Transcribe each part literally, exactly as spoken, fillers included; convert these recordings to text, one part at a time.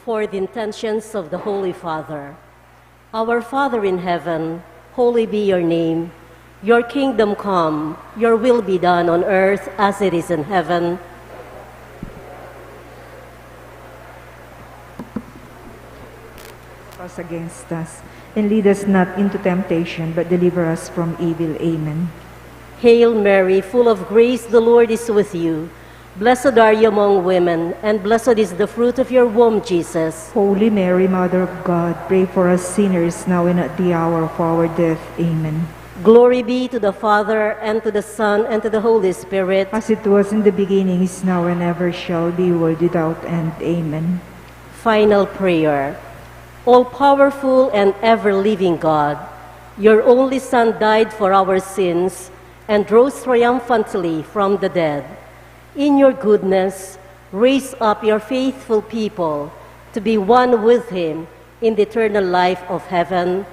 For the intentions of the Holy Father. Our Father in heaven, holy be your name. Your kingdom come, your will be done on earth as it is in heaven. Us against us, and lead us not into temptation, but deliver us from evil. Amen. Hail Mary, full of grace, the Lord is with you. Blessed are you among women, and blessed is the fruit of your womb, Jesus. Holy Mary, Mother of God, pray for us sinners now and at the hour of our death. Amen. Glory be to the Father, and to the Son, and to the Holy Spirit. As it was in the beginning, is now, and ever shall be, world without end. Amen. Final prayer. All powerful and ever living God, your only Son died for our sins and rose triumphantly from the dead. In your goodness, raise up your faithful people to be one with him in the eternal life of heaven,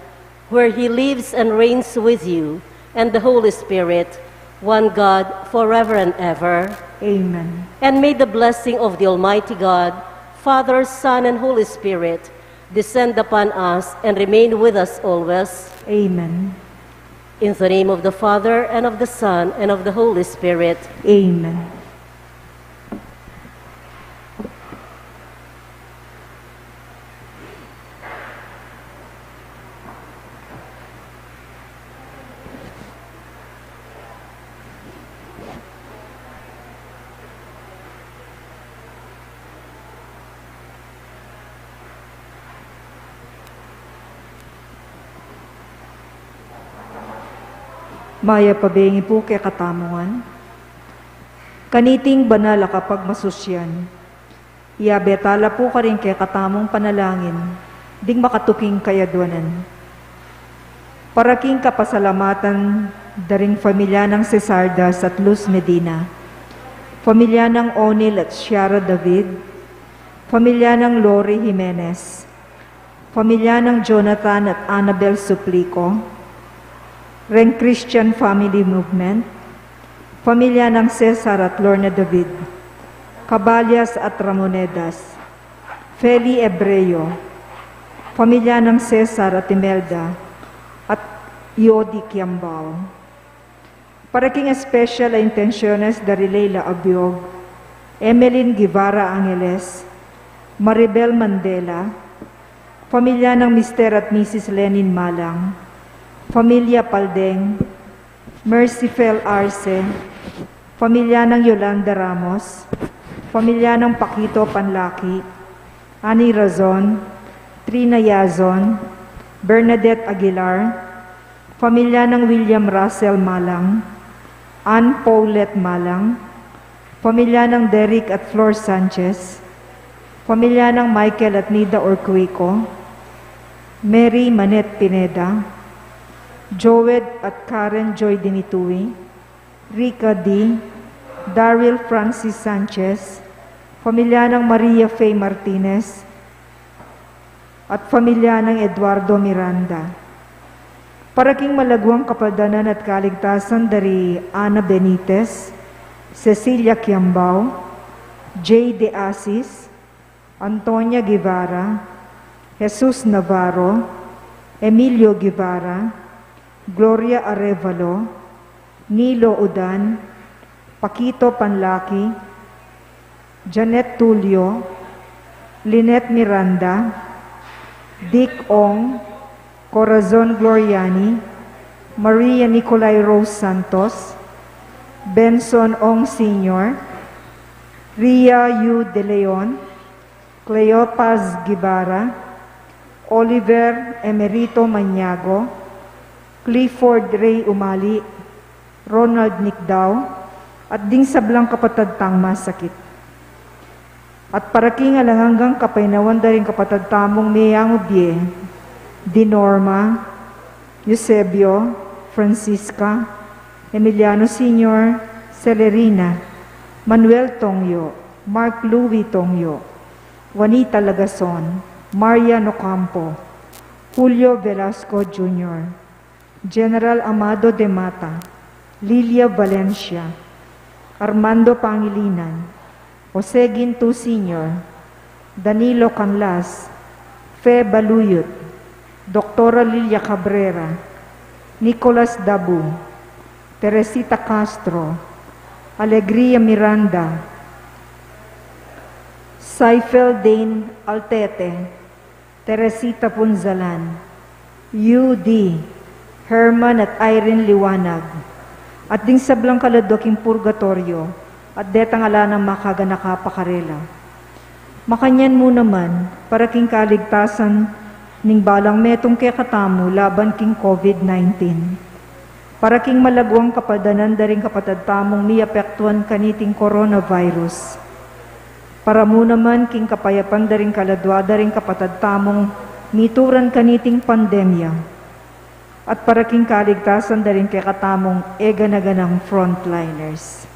where he lives and reigns with you and the Holy Spirit, one God, forever and ever. Amen. And may the blessing of the Almighty God, Father, Son, and Holy Spirit, descend upon us and remain with us always. Amen. In the name of the Father, and of the Son, and of the Holy Spirit. Amen. Mayap a bengi pu kekatamu ngan. Kaniting banal a kapagmasusyan, iyabe tala pu karing kekatamung panalangin ding makatuking kayadwanan. Para king kapasalamatan da ring familia nang Cesardas at Luz Medina, familia nang Onil at Shara David, familia nang Lori Jimenez, familia nang Jonathan at Annabel Suplico, reng Christian Family Movement, familia nang Cesar at Lorna David, Caballas at Ramonedas, Feli Ebreo, familia nang Cesar at Imelda, at Yodi Kiambao. Para king espesyal a intensyones da ri Leila Abiog, Emeline Guevara Angeles, Maribel Mandela, familia nang Mister at Missus Lenin Malang, familia Paldeng, Mercifel Arce, familia nang Yolanda Ramos, familia nang Paquito Panlaki, Annie Razon, Trina Yazon, Bernadette Aguilar, familia nang William Russell Malang, Ann Paulette Malang, familia nang Derek at Flor Sanchez, familia nang Michael at Nida Orquico, Mary Manette Pineda, Joed at Karen Joy Dimitui, Rica D, Daryl Francis Sanchez, familia nang Maria Faye Martinez, at familia nang Eduardo Miranda. Para king malaguang kapaldanan at kaligtasan da ri Ana Benitez, Cecilia Kiambao, Jay De Asis, Antonia Guevara, Jesus Navarro, Emilio Guevara, Gloria Arevalo, Nilo Udan, Paquito Panlaki, Janet Tulio, Lynette Miranda, Dick Ong, Corazon Gloriani, Maria Nicolai Rose Santos, Benson Ong Senior, Ria Yu De Leon, Cleopas Guevara, Oliver Emerito Maniago, Clifford Ray Umali, Ronald Nicdao, at ding sablang kapatad tang masakit. At para king alang anggang kapaynawan da ring kapatad tamung meyangu bie, di Norma, Eusebio, Francisca, Emiliano Senior, Celerina, Manuel Tongyo, Mark Louis Tongyo, Juanita Lagason, Marian Ocampo, Julio Velasco Junior, General Amado de Mata, Lilia Valencia, Armando Pangilinan, Jose Ginto Senior, Danilo Canlas, Fe Baluyut, Doktora Lilia Cabrera, Nicolas Dabu, Teresita Castro, Alegria Miranda, Seifel Dane Altete, Teresita Punzalan, U D, Herman at Irene Liwanag, at ding sablang kaladwa king purgatoryo, at detang ala nang makaganaka pa karela. Makanyan mu naman, para king kaligtasan ning balang metung kekatamu laban king COVID nineteen. Para king malagwang kapadanan da ring kapatad tamung miapektuan kaniting coronavirus. Para mu naman king kapayapan da ring kaladwa da ring kapatad tamung mituran kaniting pandemya. At para king kaligtasan da ring kekatamung e gana-ganang frontliners.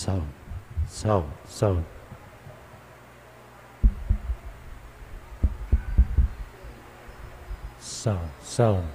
Sound, sound, sound. Sound, sound.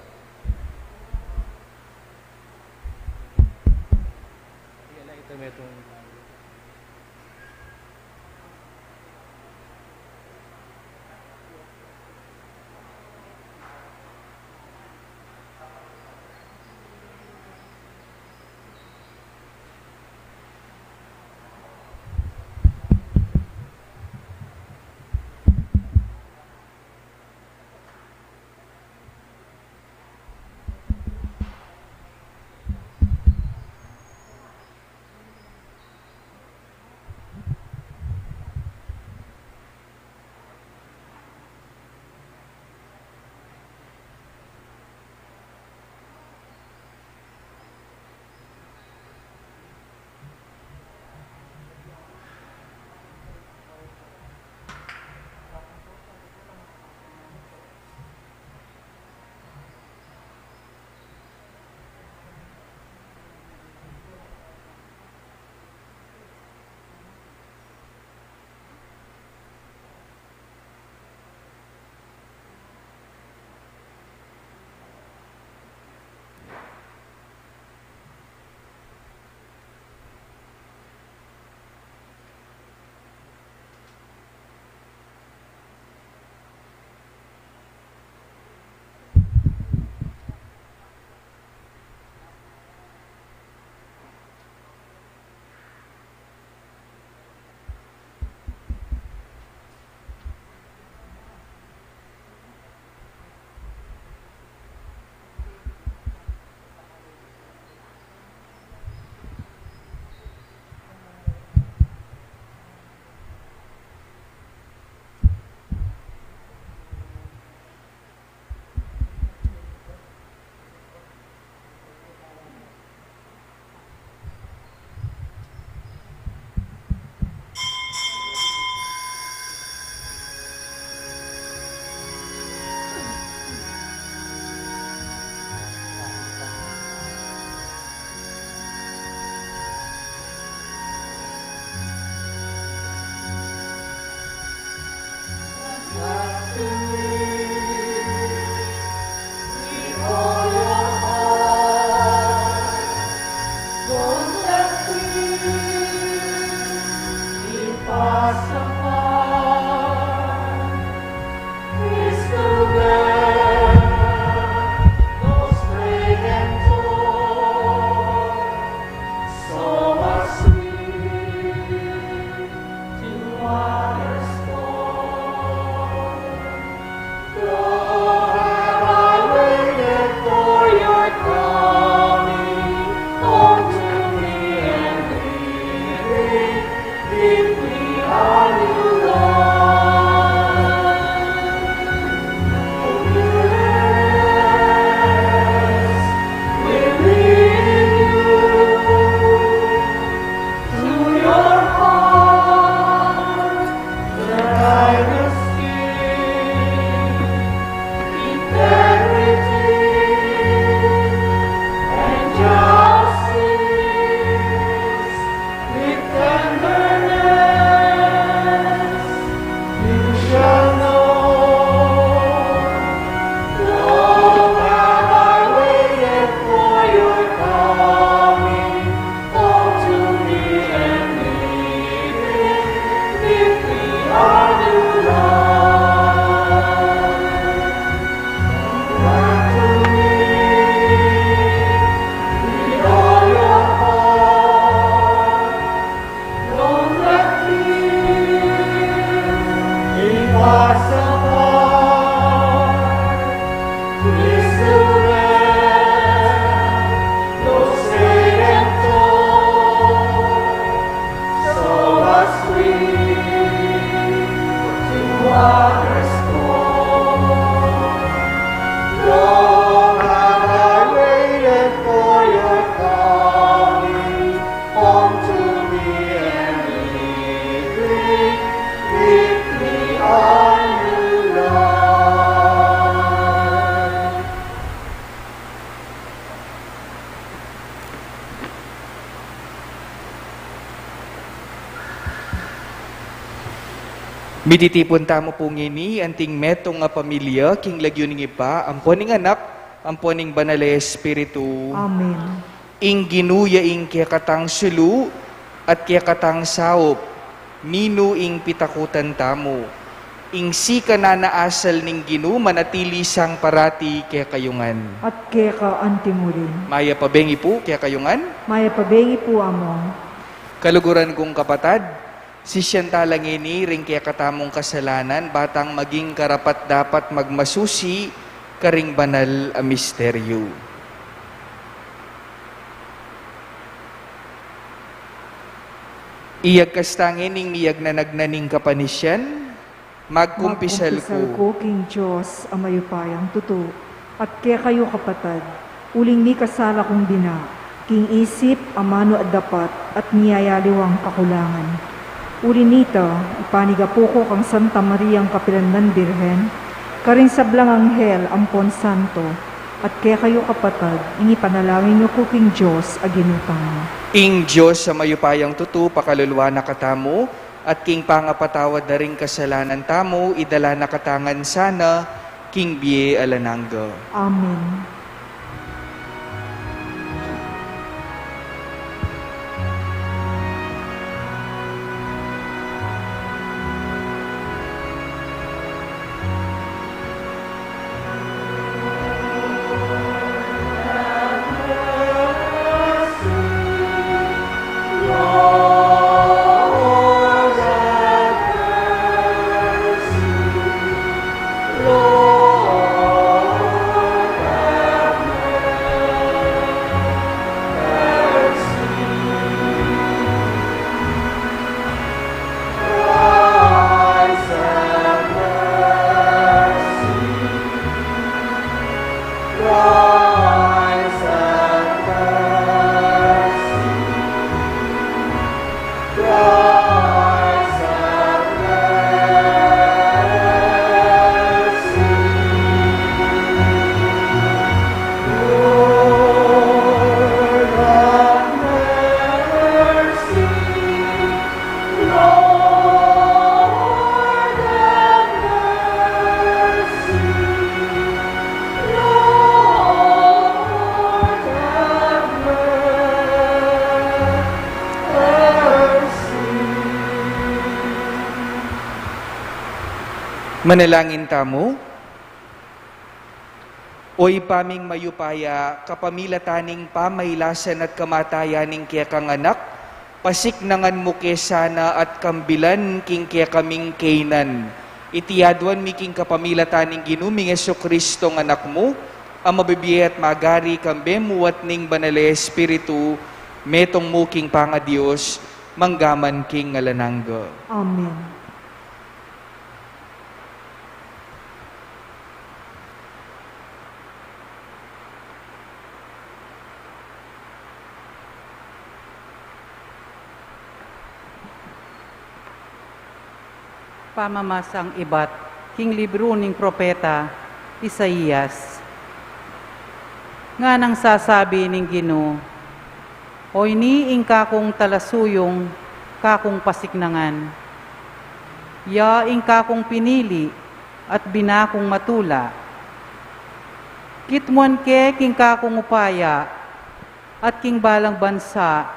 Mititipun tamu pu ngeni, anting metung a pamilya, king lagyu ning Ibpa, ampo ning Anak, ampo ning Banal a Espiritu. Amen. Ing Ginu ya ing kekatang sulu at kekatang saup, ninu ing pitakutan tamu? Ing sikanan a asal ning Ginu manatili sang parati kekayu ngan. At keka antimurin. Mayap a bengi pu kekayu ngan. Mayap a bengi pu, Among. Kaluguran kung kapatad, sisian tala ngeni ring kekatamung kasalanan, ba tang maging karapat-dapat magmasusi karing banal a misteryu. Iyagkas ta ngeni ing miyagnanag na ning kapanisian. Magkumpisal ku king Dios a mayupayang tutu, at kekayu kapatad, uling mikasala kung bina, king isip, amanu at dapat, at miyayaliwang kakulangan. Uli nita, ipanigapu ku kang Santa Mariang kapilanman Birhen, karing sablang anghel ampon santo, at kekayu kapatad, ing ipanalangin yu ku king Dios a Ginu tamu. Ing Dios a mayupayang tutu pakaluluan na katamu, at king pangapatawad da ring kasalanan tamu, idala na katamu ngan sana king bie alang angga. Amen. Manalangin tamu. O Ibpa ming mayupaya, kapamilatan ning pamailasan at kamatayan ning kekang Anak, pasiknangan mu ke sana at kambilan king kekaming kainan. Iti aduan mi king kapamilatan ning Ginu ming Jesucristo a Anak mu, a mabibie at magari kambe mu at ning Banal a Espiritu, metung mu king pangaDios, manggaman king alang angga. Amen. Pamamasang ibat king libru ning propeta Isaias. Nganang sasabi ning Ginu, Oyni ing kakung talasuyung, kakung pasiknangan, ya ing kakung pinili at bina kung matula. Kitmuan ke king kakung upaya, at king balang bansa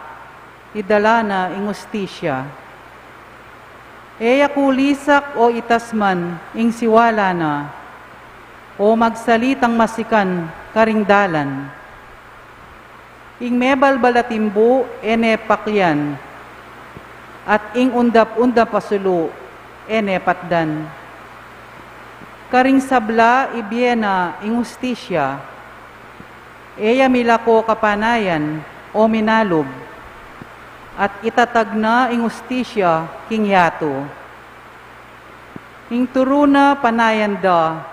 idala na ing ustisya. E ya ku lisak o itasman ing siwala na, o magsalitang masikan karing dalan. Ing mebalbal a timbu e ne paklian, at ing undap-undap a sulu e ne patdan. Karing sabla ibie na ing ustisya, e ya milako kapanayan o minalub, at itatag na ing ustisya king yatu. Ing turu na panayan da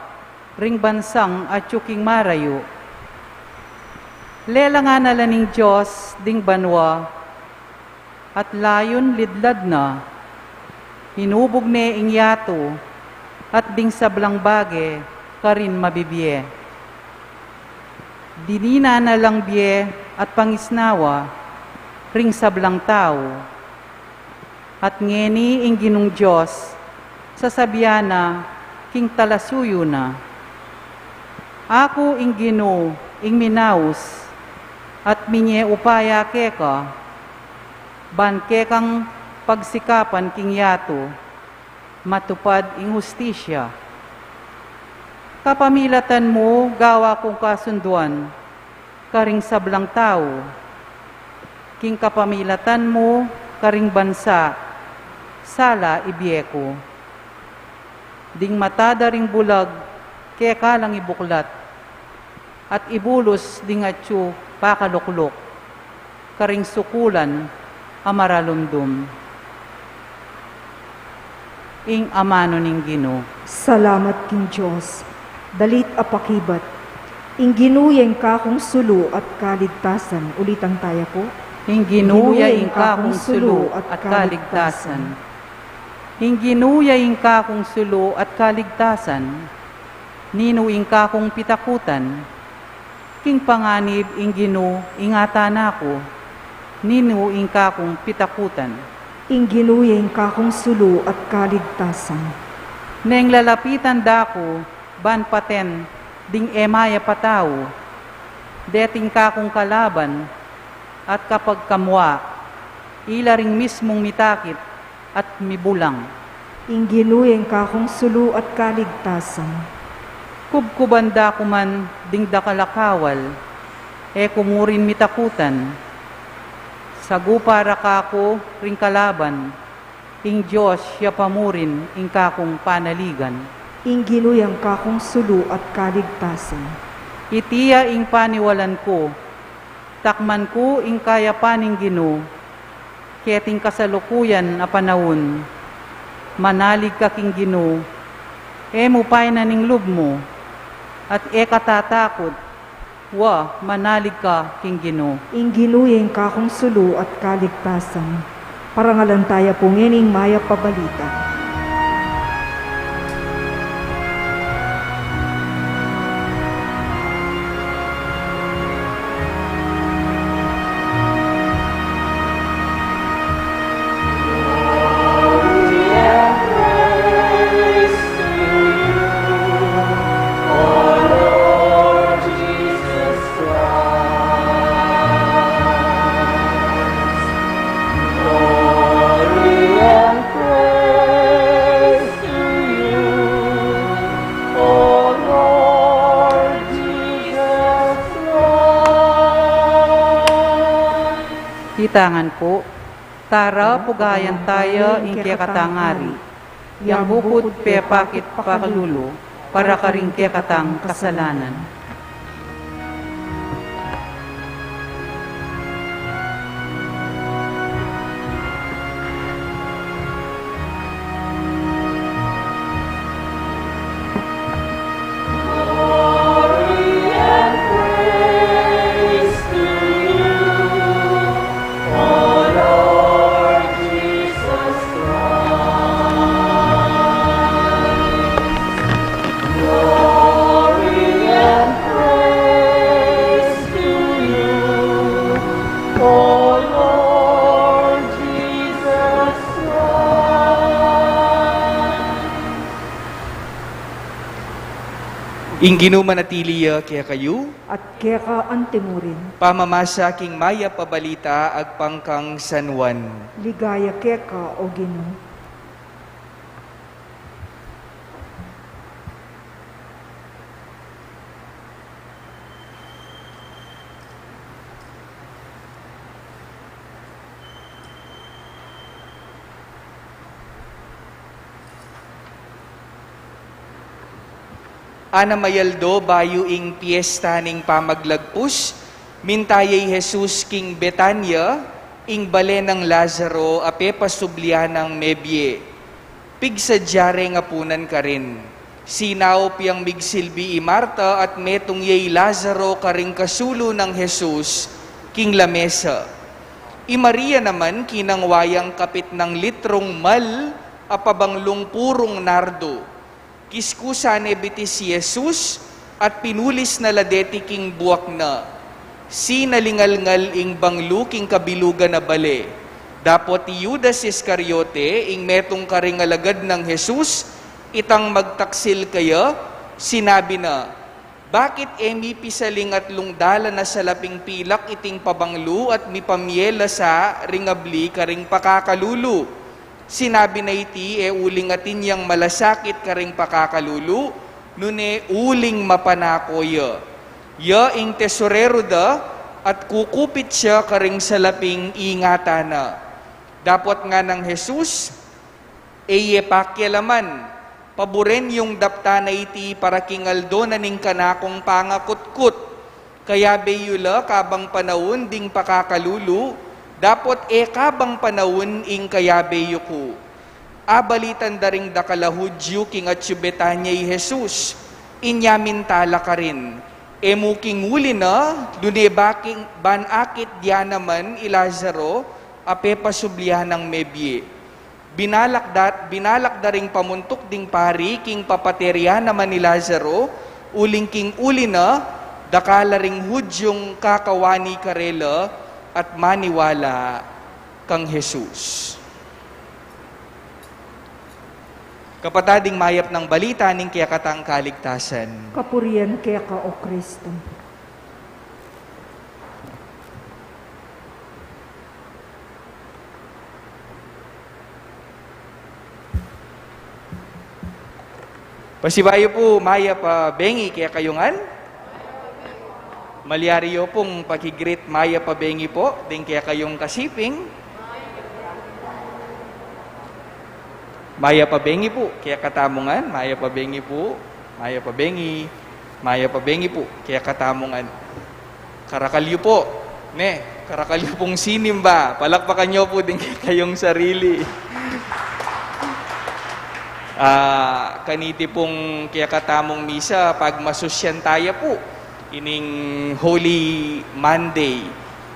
ring bansang atyu king marayu. Lelangan na la ning Dios ding banua, at layun lidlad na. Inubug ne ing yatu at ding sablang bage karin mabibie. Dininan na lang bie at pangisnawa ring sablang tau. At ngeni ing Ginung Dios, Sasabian na king talasuyu na, "Aku ing Ginu, ing minaus, at minye upaya keka, ban kekang pagsikapan king yatu, matupad ing hustisya. Kapamilatan mu gawa kung kasunduan karing sablang tau, king kapamilatan mu karing bansa, sala ibie ku. Ding mata da ring bulag, keka lang ibuklat, at ibulus ding atyu pakalukluk karing sukulan a maralumdum." Ing amanu ning Ginu. Salamat king Dios. Dalit a pakibat. Ing Ginu ya ing kakung sulu at kaligtasan. Ulitan taya pu. Ing Ginu ya ing kakung sulu at kaligtasan. Ing Ginu ya ing kakung sulu at kaligtasan. Ninu ing kakung pitakutan? King panganib ing Ginu ing atana ku, ninu ing kakung pitakutan? Ing Ginu ya ing kakung sulu at kaligtasan. Neng lalapitan da ku ban paten ding e mayap a tau, deting kakung kalaban at kapagkamua, ila ring mismung mitakit at mibulang. Ing Ginu ya ing kakung sulu at kaligtasan. Kubkuban da ku man ding dakal a kawal, e ku mu rin mitakutan. Sagupa ra kaku ring kalaban, ing Dios ya pa mu rin ing kakung panaligan. Ing Ginu ya ing kakung sulu at kaligtasan. Iti ya ing paniwalan ku, takman ku ing kayapan ning Ginu, keting kasalukuyan a panaun. Manalig ka king Ginu, e mu painan ing lub mu, at e ka tatakut, wa, manalig ka king Ginu. Ing Ginu ya ing kakung sulu at kaligtasan. Parangalan taya pu ngening mayap a balita. Glory and praise to you, O Lord Jesus Christ. Itangan pu, tara, pugayan taya ing kekatang ari. Yang bukud pepakit pakalulu para karing kekatang kasalanan. Glory and praise to you, O Lord Jesus Christ. Ing Ginu manatili ya kekayu. At keka antimurin. Pamamasa king mayap a balita agpang kang San Juan. Ligaya keka, O Ginu. Anam a aldo bayu ing piesta ning pamaglagpus, minta ya i Jesus king Betania, ing bale nang Lazaro a pepasublian nang mebie. Pigsadya reng apunan karin. Sinaup yang migsilbi i Marta at metung ya i Lazaro karing kasulu nang Jesus king lamesa. I Maria naman kinangwa yang kapitnang litrung mal a pabanglung purung nardo. Kiskusan ne bitis i Jesus at pinulis na la deti king buak na. Sinalingalngal ing banglu king kabilugan a bale. Dapot i Judas Iscariote, ing metung karing alagad nang Jesus, itang magtaksil kaya, sinabi na, "Bakit e mi pisaling atlung dalan a salaping pilak iting pabanglu at mipamye la sa ring abli karing pakakalulu?" Sinabi na iti e uling atin yang malasakit karing pakakalulu, nune uling mapanako ya. Ya ing tesorero da at kukupit ya karing salaping ingatan na. Dapot nganang Jesus, "E ye pakialaman, paburen yung daptan a iti para king aldo na ning kanakung pangakutkut. Kayabe yu la kabang panaun ding pakakalulu, dapot e kabang panaun ing kayabe yu ku." Abalitan da ring dakal a Hudyu king atyu Betania i Jesus, inya mintala karin, "E mu king uli na, nune baking ban akit dia naman i Lazaro a pepasublian nang mebie." Binalak da, binalak da ring pamuntuk ding pari king papate ria naman i Lazaro, uling king uli na, dakal a ring Hudyung kakawani karela at maniwala kang Jesus. Kapatad, ing mayap nang balita ning kekatang kaligtasan. Kapurian keka, O Kristo. Pasibayu pu, mayap a bengi kekayu ngan. Malyari yu pung paki-greet, "Mayap a bengi po," ding kekayung kasiping. Mayap a bengi pu kekatamu ngan, mayap a bengi pu, mayap a bengi, mayap a bengi pu kekatamu ngan. Karakal yu po, ne, karakal yu pung sinimba. Palakpakan yu pu ding kekayung sarili. Ah, kaniti pung kekatamung misa, pagmasusyan taya pu ining Holy Monday.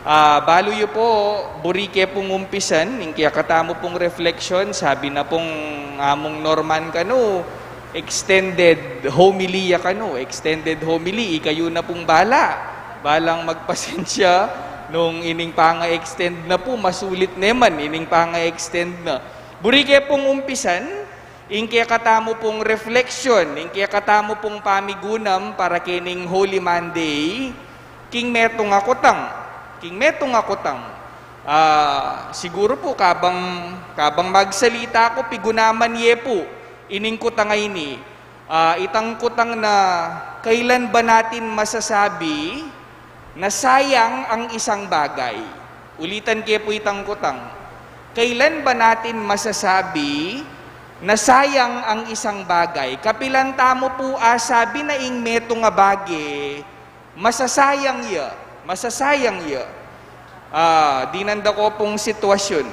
Ah, balu yu po, buri ke pung umpisan ing kekatamu pung reflection, sabi na pung amung Norman kanu, extended homily ya kanu, extended homily, ikayu na pung bala. Balang magpasensya nung ining panga-extend na pu, masulit ne man ining panga-extend na. Buri ke pung umpisan ing kekatamu pung reflection, ing kekatamu pung pamigunam para kening Holy Monday, king metung a kutang, king metung a kutang. Ah, siguru pu kabang, kabang magsalita ku, pigunaman ye pu ining kutang a ini. Ah, itang kutang na, kailan ba natin masasabi na sayang ang isang bagay? Ulitan ke pu itang kutang. Kailan ba natin masasabi na sayang ang isang bagay? Kapilan tamu pu asabi na ing metung a bage masasayang ya, masasayang ya? Ah, dinan da ko pung sitwasyun.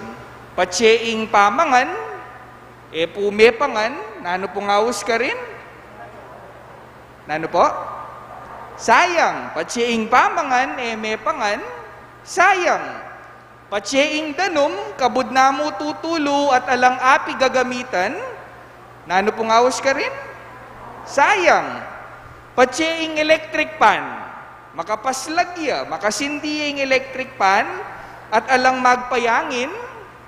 Patse ing pamangan, e pu mepangan, nanu pung aus karin? Nanu po? Sayang. Patse ing pamangan, e mepangan, sayang. Patse ing danum, kabud na mu tutulu at alang api gagamitan, nanu pung aus karin? Sayang. Patse ing electric fan, makapaslag ya, makasindi ya ing electric fan, at alang magpayangin,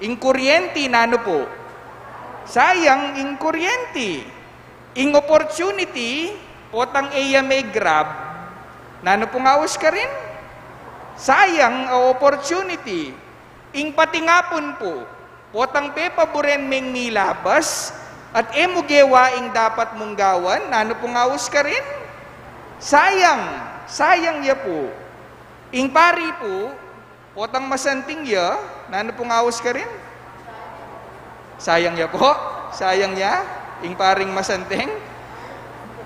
ing kuryenti, nanu pu? Sayang ing kuryenti. Ing opportunity, potang e ya me-grab, nanu pung aus karin? Sayang a opportunity. Ing patingapun pu, potang pepaburen meng milabas, at e mu gewa ing dapat mung gawan, nanu pung aus karin? Sayang, sayang ya pu. Ing pari pu, potang masanting ya, nanu pung aus karin? Sayang ya pu, sayang ya, ing paring masanting.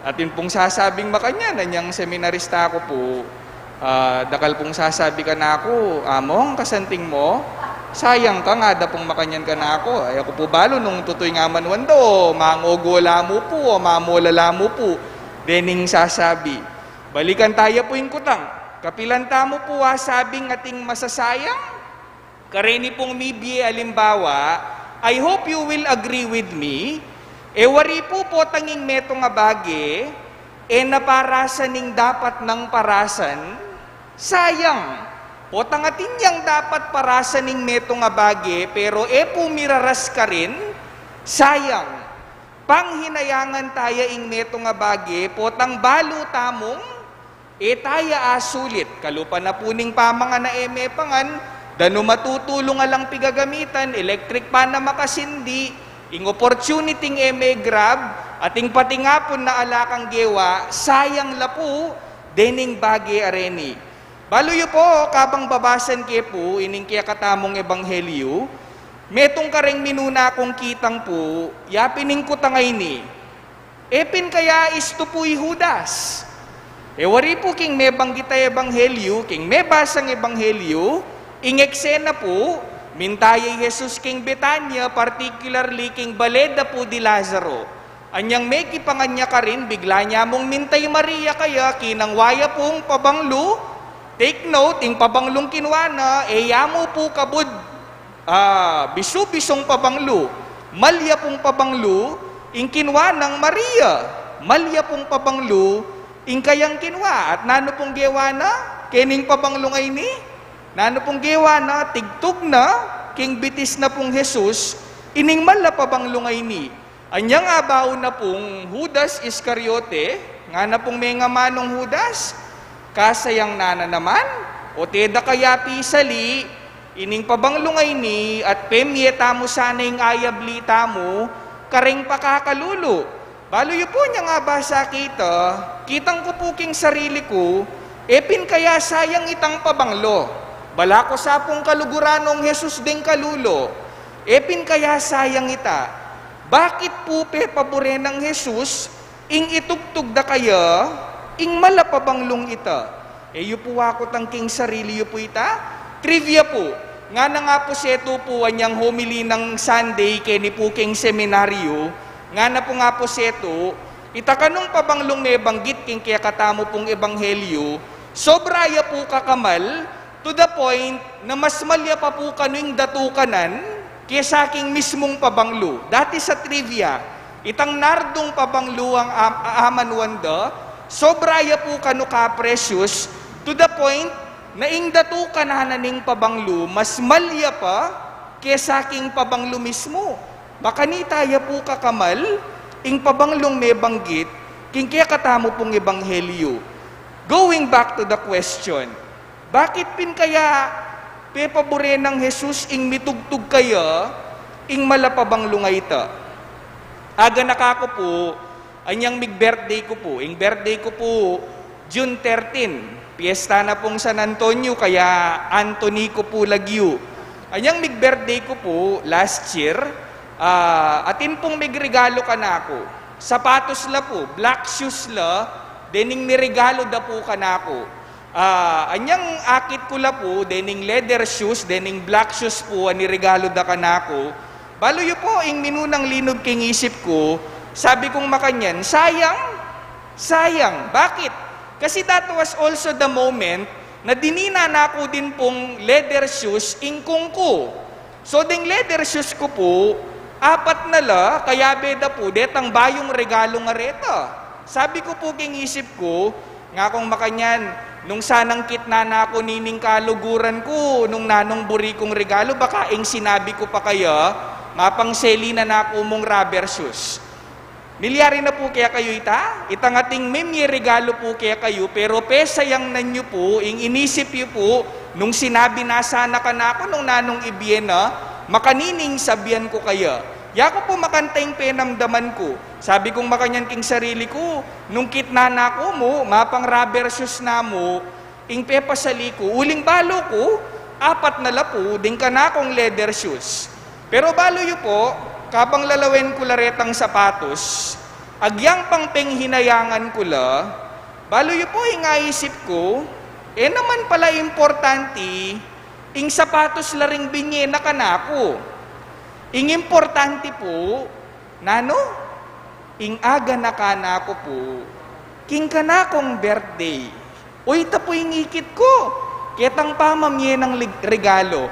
Atin pung sasabing makanyan, inyang seminarista ku pu, ah, dakal pung sasabi kanaku, "Among, kasanting mu, sayang ka," ngada pung makanyan kanaku. Ay, aku pu balu nung tutu ing amanuan da, o mangogo la mu pu, o mamola la mu pu, dening sasabi. Balikan taya pu ing kutang. Kapilan tamu pu asabing ating masasayang? Kareni pung mibie alimbawa, I hope you will agree with me, e wari pu potang ing metung a bage, e na parasan ing dapat nang parasan, sayang. Potang atin yang dapat parasan ing metung a bage, pero e pu miraras karin, sayang. Panghinayangan taya ing metung a bage, potang balu tamung e taya asulit. Kalupa na pu ning pamangan a e me pangan, danum a tutulung alang pigagamitan, electric fan a makasindi, ing opportunity ing e me grab, ating patingapun na ala kang gewa, sayang la pu dening bage a reni. Balu yu pu, kabang babasan ke pu ining kekatamung ebanghelyu, metung kareng minuna kung kitang pu, yapin ing kutang a ini. E pin kaya istu pu i Judas? E wari pu king mebanggit a ebanghelyu, king mebasang ebanghelyu, ing eksena pu, minta ya i Jesus king Betania, particularly king bale da pu di Lazaro. Anyang mekipangan ya karin, bigla ne mung minta i Maria kaya, kinangwa ya pung pabanglu. Take note, ing pabanglung kinwa na, e ya mu pu kabud, ah, bisu-bisung pabanglu. Malya pung pabanglu ing kinwa nang Maria. Malya pung pabanglu ing kayang kinwa. At nanu pung gewa na kening pabanglung a ini? Nanu pung gewa na? Tigtug na king bitis na pung Jesus ining malya pabanglung a ini. Anyang abaun na pung Judas Iscariote, ngana pung mengamanung Judas, kasayang na na naman, o te da kaya pisali ining pabanglung a ini at pemye tamu sana ing ayabli tamu kareng pakakalulu. Balu yu pu, anyang abasa ke ita, kitang ku pu king sarili ku, e pin kaya sayang itang pabanglu? Bala ku sa pung kaluguran nong Jesus deng kalulu, e pin kaya sayang ita? Bakit pu pepabure nang Jesus ing itugtug da kaya ing malya pabanglung ita? E yu pu, aku tang king sarili yu pu ita. Trivia pu. Ngana nga pu setu pu anyang homily nang Sunday keni pu king seminaryu, ngana pu nga pu setu, ita kanung pabanglung mebanggit king kekatamu pung ebanghelyu, sobra ya pu kakamal, to the point na mas malya pa pu kanu ing datukan nan kesa king mismung pabanglu. Dati sa trivia, itang nardung pabanglu a am-, aamanuan da, sobra ya pu kanu ka-precious, to the point na ing datukan na ning pabanglu mas malya pa kesa king pabanglu mismu. Makanita ya pu kakamal ing pabanglung mebanggit king kekatamu pung ebanghelyu. Going back to the question, bakit pin kaya pepabure nang Jesus ing mitugtug kaya ing malya pabanglung a ita? Aganaka ku pu, anyang mig-birthday ku pu. Ing birthday ku pu, June thirteen. Piesta na pung San Antonio, kaya Anthony ku pu lagyu. Anyang mig-birthday ku pu, last year, ah, atin pung migregalu kanaku. Sapatos la pu, black shoes la, dening miregalu da pu kanaku. Ah, anyang akit ku la pu, dening leather shoes, dening black shoes pu, a niregalu da kanaku. Balu yu pu, ing minunang linub king isip ku, sabi kung makanyan, sayang, sayang. Bakit? Kasi that was also the moment na dinina naku din pung leather shoes ing kung ku. So, deng leather shoes ku pu, apat na la, kayabe da pu, detang bayung regalu nga reta. Sabi ku pu king isip ku, ngakung makanyan, nung sanang kitnan na ku nining kaluguran ku, nung nanung buri kung regalu, baka ing sinabi ku pa kaya, mapangseli na naku mung rubber shoes. Milyari na pu kekayu ita? Itang ating mimie regalu pu kekayu, pero pesayang na yu pu, ing inisip yu pu, nung sinabi na sana kanaku nung nanung ibie na, makanini ing sabian ku kaya? Yaku pu makanita ing penamdaman ku. Sabi kung makanyan king sarili ku, nung kitnan na ku mu, mapang rubber shoes na mu, ing pepasali ku, uling balu ku, apat na la pu, ding kanakung leather shoes. Pero balu yu pu, kabang lalawen ku la retang sapatos, agyang pang penghinayangan ku la, balu yu pu, ing aisip ku, e naman pala importante ing sapatos la ring binye na kanaku. Ing importante pu, nanu? Ing aganaka na ku pu king kanakung birthday. Uy, ita pu ing ikit ku, ketang pamamie nang lig-, regalu.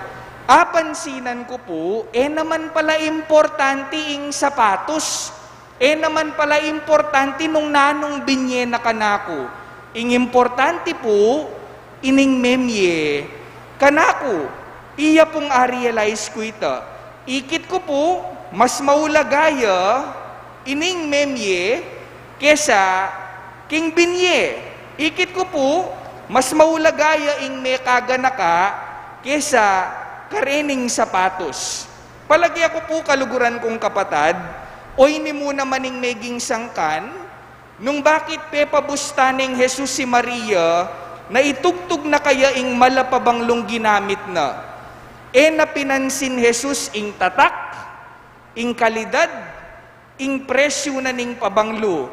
Apansinan ku pu, e naman pala importante ing sapatos. E naman pala importante nung nanung binye na kanaku. Ing importante pu, ining memie Kanaku, iya pung a-realize ku ita. Ikit ku pu, mas maulaga ya ining memye kesa king binye. Ikit ku pu, mas maulaga ya ing mekaganaka kesa karening sapatos. Palage ku pu, kaluguran kung kapatad, o ini mu naman ing meging sangkan, nung bakit pepabus ta neng Jesus i Maria, na itugtug na kaya ing malapabanglung ginamit na. E na pinansin Jesus ing tatak, ing kalidad, ing presyu na ning pabanglu.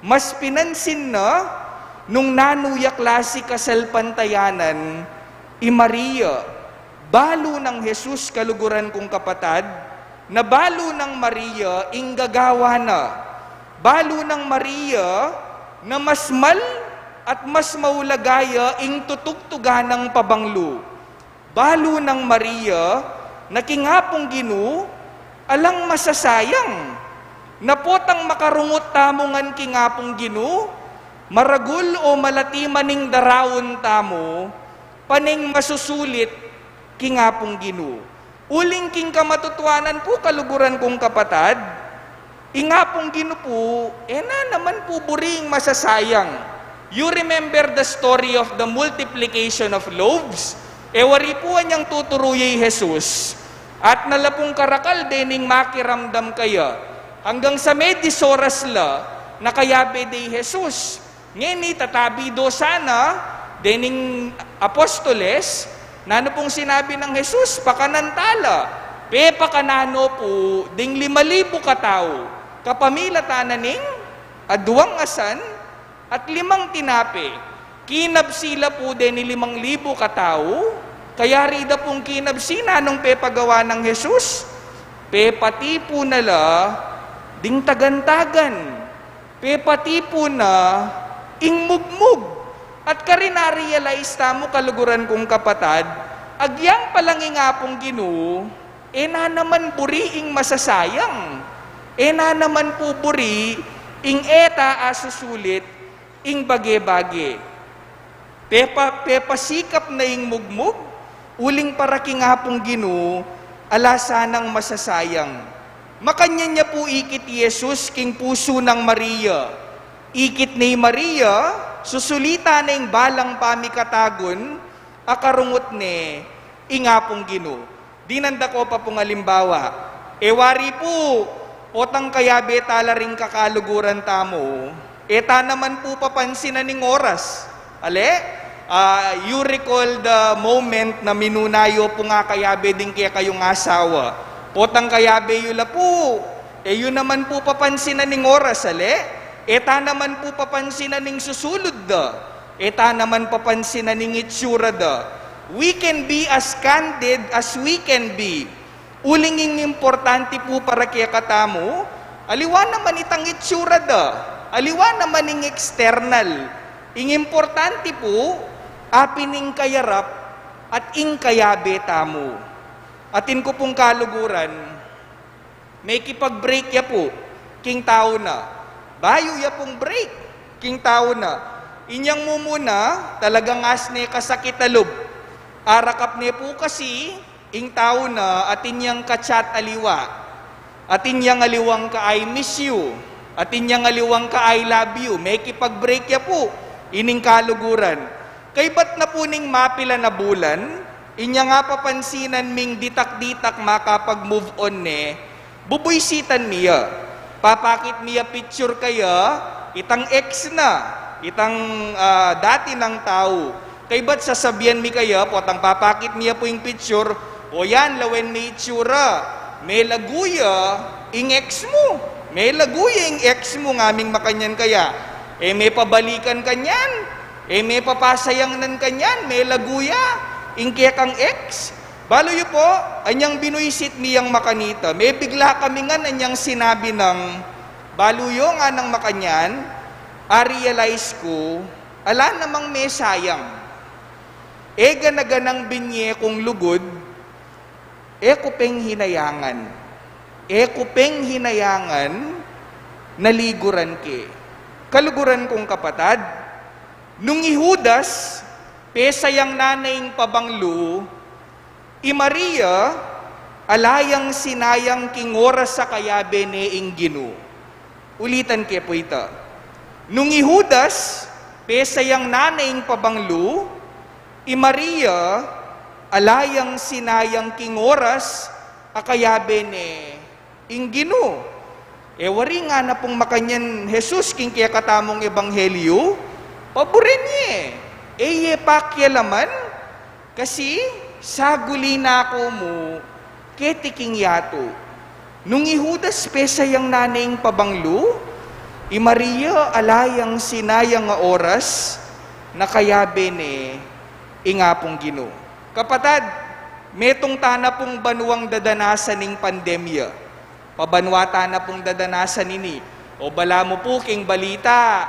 Mas pinansin na nung nanu ya klasi kasalpantayanan i Maria. Balu nang Jesus, kaluguran kung kapatad, na balu nang Maria ing gagawa na. Balu nang Maria na mas mal at mas maulaga ya ing tutugtugan nang pabanglu. Balu nang Maria na king Apung Ginu alang masasayang. Na potang makarungut tamu ngan king Apung Ginu, maragul o malati man ing daraun tamu, pane ing masusulit king Apung Ginu. Uling king kamatutuanan pu, kaluguran kung kapatad, ing Apung Ginu pu, e na naman pu buri ing masasayang. You remember the story of the multiplication of loaves? E wari pu anyang tuturu ya i Jesus. At na la pung karakal dening makiramdam kaya. Anggang sa medis oras la, na kayabe de i Jesus. Ngeni, tatabi do sana dening apostoles, nanu pung sinabi nang Jesus? Pakanan ta la. Pepakananu pu ding lima libu katau, kapamilatan na ning aduang asan at limang tinape. Kinabsi la pu deni limang libu katau. Kayari da pung kinabsi, nanung pepagawa nang Jesus? Pepatipu na la ding tagan-tagan. Pepatipu na ing mugmug. At karin a-realize tamu, kaluguran kung kapatad, agyang pa lang ing Apung Ginu, e na naman buri ing masasayang. E na naman pu buri ing e ta asusulit ing bage-bage. Pepa, pepasikap na ing mugmug, uling para king Apung Ginu, ala sanang masasayang. Makanyan ya pu ikit i Jesus king pusu nang Maria. Ikit ne i Maria, susulitan ne ing balang pamikatagun a karungut ne ing Apung Ginu. Dinan da ko pa pung alimbawa. E wari pu, potang kayabe ta la ring kakaluguran tamu, e ta naman pu papansinan ing oras. Ale? Ah, you recall the moment na minuna yu pung akayabe ding kekayung asawa. Potang kayabe yu la pu, e yu naman pu papansinan ing oras, ale? E ta naman pu papansinan ing susulud da. E ta naman papansinan ing itsura da. We can be as candid as we can be. Uling ing importante pu para kekatamu, aliwa naman itang itsura da, aliwa naman ing external. Ing importante pu, apin ing kayarap at ing kayabe tamu. Atin ku pung kaluguran, mekipag-break ya pu king tau na. Bayu ya pung break king tau na. Inyang mumuna, talagang asne kasakit a lub. Arakap ne pu kasi ing tau na atin yang ka-chat aliwa. Atin yang aliwang ka-I miss you. Atin yang aliwang ka-I love you. Mekipag-break ya pu ining kaluguran. Kaybat na pu ning mapilan a bulan, inya nga papansinan ming ditak-ditak makapag-move on ne, bubuisitan mi ya. Papakit mi ya picture kaya, itang ex na, itang, ah, dati nang tau. Kaybat sasabian mi kaya, potang papakit mi ya pu ing picture, o yan, lawen me itsura, melagu ya ing ex mu. Melagu ya ing ex mu, ngaming makanyan kaya. E me pabalikan kanyan, e me papasayangnan kanyan, melagu ya ing kekang ex. Balu yu pu, anyang binuisit mi yang makanita. Mebigla kami ngan anyang sinabi nang, balu yu, nganang makanyan, a-realize ku, ala namang mesayang. E gana-ganang binye kung lugud, e ku peng hinayangan. E ku peng hinayangan na liguran ke. Kaluguran kung kapatad, nung i Judas, Pesayang na ne ing pabanglu, i Maria, ala yang sinayang king oras a kayabe ne ing Ginu. Ulitan ke pu ita. Nung i Judas, pesayang na ne ing pabanglu, i Maria, ala yang sinayang king oras a kayabe ne ing Ginu. E wari ngana pung makanyan Jesus king kekatamung ebanghelyu, paburen ye, e ye pakialaman, kasi saguli na ku mu keti king yatu. Nung i Judas pesayang na ne ing pabanglu, i Maria ala yang sinayang a oras na kayabe ne ing Apung Ginu. Kapatad, metung tana pung banuang dadanasan ning pandemya. Pabanua tana pung dadanasan ini. O balamu pu king balita,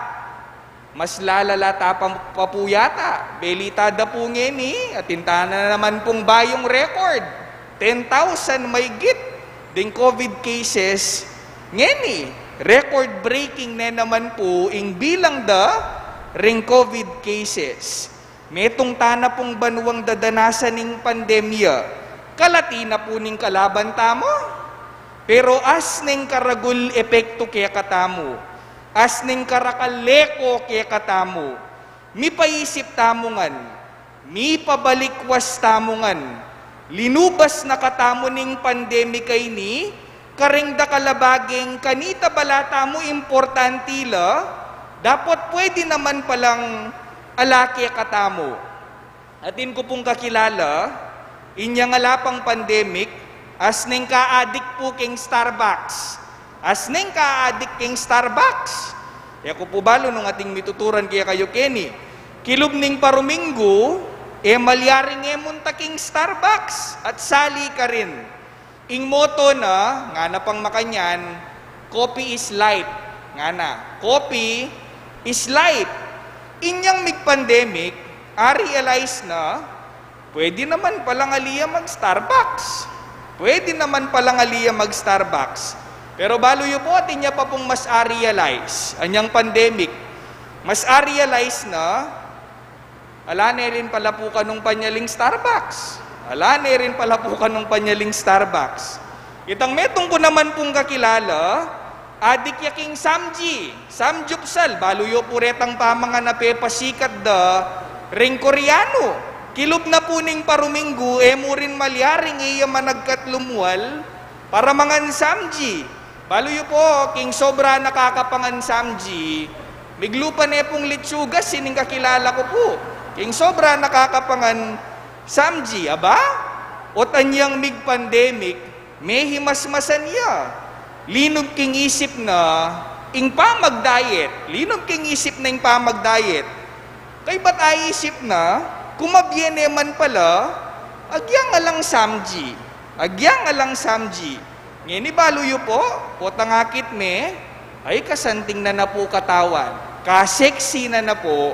mas lalala ta pa, pa pu yata. Belita da pu ngeni, atin tana naman pung bayung record. Ten thousand maygit ding COVID cases. Ngeni, record breaking ne naman pu ing bilang da ring COVID cases. Metung tana pung banuang dadanasan ning pandemya. Kalati na pu ning kalaban tamu. Pero as neng karagul epektu kekatamu, as neng karakal leko kekatamu, mipaisip tamu ngan, mipabalikwas tamu ngan, linubas na katamu ning pandemic a ini, karing dakal a baging kanita bala tamu importanti la, dapot pwede naman palang ala kekatamu. Atin ku pung kakilala, inyang ala pang pandemic, as neng kaadik pu king Starbucks. As neng kaadik king Starbucks. E ku pu balu nung ating mituturan kekayu keni. Kilub ning paruminggu, e malyaring e munta king Starbucks at sali karin. Ing motto na, ngana pang makanyan, "Coffee is life." Ngana, "Coffee is life." Inyang mig-pandemic, a-realize na, pwede naman palang ali ya mag-Starbucks. Pwede naman palang ali ya mag-Starbucks. Pero balu yu pu, atin ya pa pung mas a-realize. Anyang pandemic, mas a-realize na, ala ne rin pala pu kanung panyaling Starbucks. Ala ne rin pala pu kanung panyaling Starbucks. Itang metung ku naman pung kakilala, adik ya king Samji. Samjyupsal, balu yu pu retang pamangan a pepasikat da ring Koreanu. Kilub na pu ning paruminggu, e mu rin malyaring e ya managkat lumwal para mangan Samji. Balu yu pu, king sobra na kakapangan Samji, miglupa ne pung litsugas ining kakilala ku pu. King sobra na kakapangan Samji, aba? Ot anyang mig-pandemic, mehimasmasan ya. Linub king isip na ing pamag-diet. Linub king isip na ing pamag-diet. Kaybat aisip na, kumabye ne man pala, agyang alang Samji. Agyang alang Samji. Ngeni balu yu pu, potang akit me, ay kasanting na na pu katawan, ka-sexy na na pu,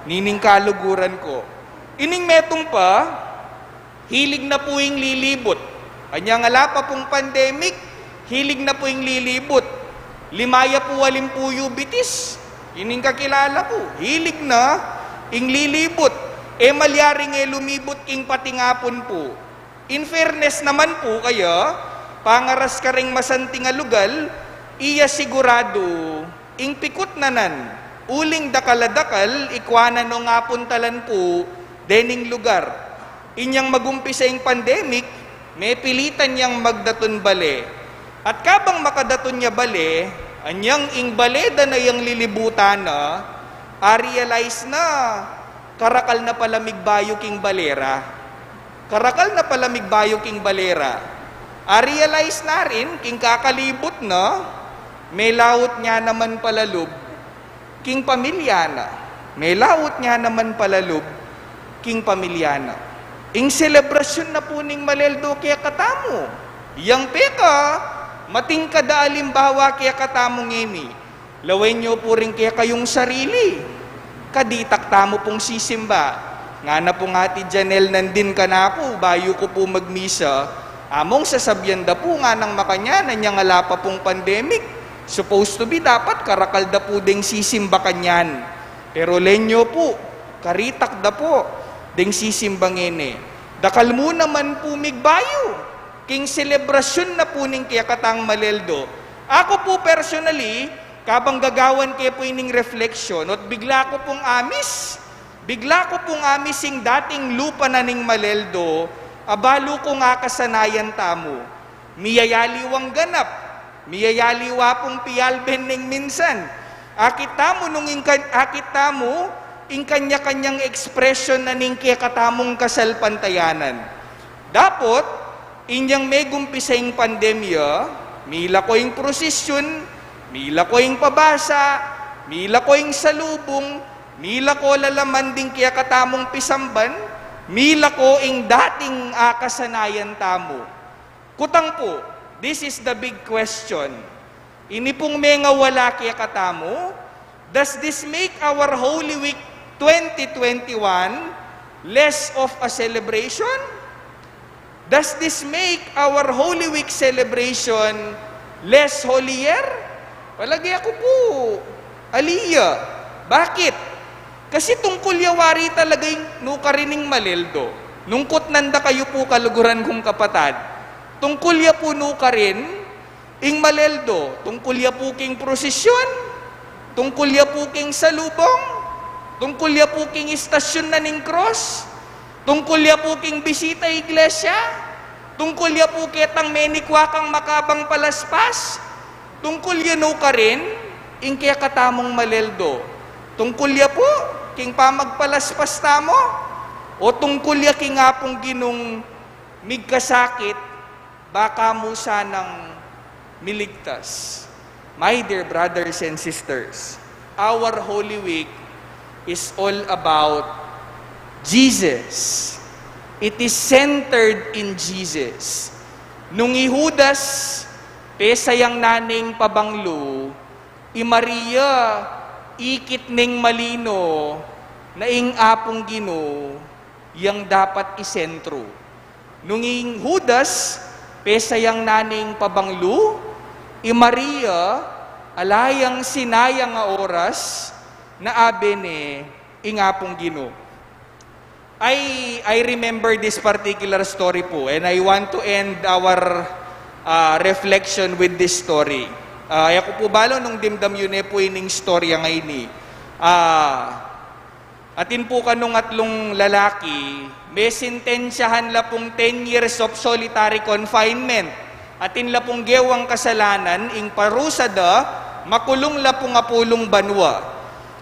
nining kaluguran ku. Ining metung pa, hilig na pu ing lilibut. Anyang ala pa pung pandemic, hilig na pu ing lilibut. Lima ya pu alimpu yu bitis. Ining kakilala ku, hilig na ing lilibut. E malyaring e lumibut king pating apun pu. In fairness naman pu kaya, pangaras karing masanting a lugal, iya siguradu ing pikut na nan, uling dakal a dakal, ikwa na nung apuntalan pu dening lugar. Inyang magumpisa ing pandemic, mepilitan yang magdatun bale. At kabang makadatun ya bale, anyang ing bale da na yang lilibutan na, a-realize na, karakal na pala migbayu king bale ra. Karakal na pala migbayu king bale ra. A-realize na rin, king kakalibut na, melaut ne naman pala lub king pamilya na. Melaut ne naman pala lub king pamilya na. Ing selebrasyun na pu ning maleldo kekatamu. Yang peka, matingkad a alimbawa kekatamu ngeni. Lawen yu pu rin kekayung sarili. Kaditak tamu pung sisimba. Ngana pung Ate Janelle nandin kanaku, bayu ku pu magmisa, among sasabyan da pu nganang makanyan, anyang ala pa pung pandemic, supposed to be dapat karakal da pu deng sisimba kanyan. Pero len yu pu, karitak da pu. deng sisimba ngeni. Dakal mu naman pu migbayu king selebrasyun na pu ning kekatang maleldo. Aku pu personally, kabang gagawan ke pu ining reflection, ot bigla ku pung amis, bigla ku pung amis ing dating lupa na ning maleldo, abalu kung akasanayan tamu. Miyayaliwang ganap, miyayaliwa pung pialben ning minsan. Akit tamu nung ing kan-, akit tamu ing kanya-kanyang ekspresyon na ning kekatamung kasalpantayanan. Dapot, inyang megumpisa ing pandemya, milako ing prosesyun, milako ing pabasa, milako ing salubung, milako lalaman ding kekatamung pisamban, milako ing dating akasanayan tamu. Kutang pu, this is the big question. Ini pung mengawala kekatamu, does this make our Holy Week twenty twenty-one less of a celebration? Does this make our Holy Week celebration less holier? Palagi aku pu, ali ya. Bakit? Kasi tungkul ya wari talaga ing nukarin ing maleldo. Nung kutnan da kayu pu, kaluguran kung kapatad, tungkul ya pu nukarin ing maleldo, tungkul ya pu king prosesyun, tungkul ya pu king salubung, tungkul ya pu king istasyun na ning krus, tungkul ya pu king bisita iglesia, tungkul ya pu ketang menikwa kang makabang palaspas, tungkul ya nukarin ing kekatamung maleldo, tungkul ya pu king pamagpalaspas tamu, o tungkul ya king Apung Ginung migkasakit, baka mu sanang miligtas. My dear brothers and sisters, our Holy Week is all about Jesus. It is centered in Jesus. Nung i Judas, pesayang na ning pabanglu, i Maria, ikit ning malino, na ing Apung Ginu yang dapat isentru. Nung ing Judas, pesayang na ning pabanglu, i Maria, ala yang sinayang a oras, na abe ne ing Apung Ginu. I, I remember this particular story pu, and I want to end our, ah, reflection with this story. Ah, e ku pu balu nung dimdam yu ne pu ining istorya ngeni. Ah, atin pu kanung atlung lalaki, mesentensyahan la pung ten years of solitary confinement. Atin la pung gewang kasalanan, ing parusa da, makulung la pung apulung banua.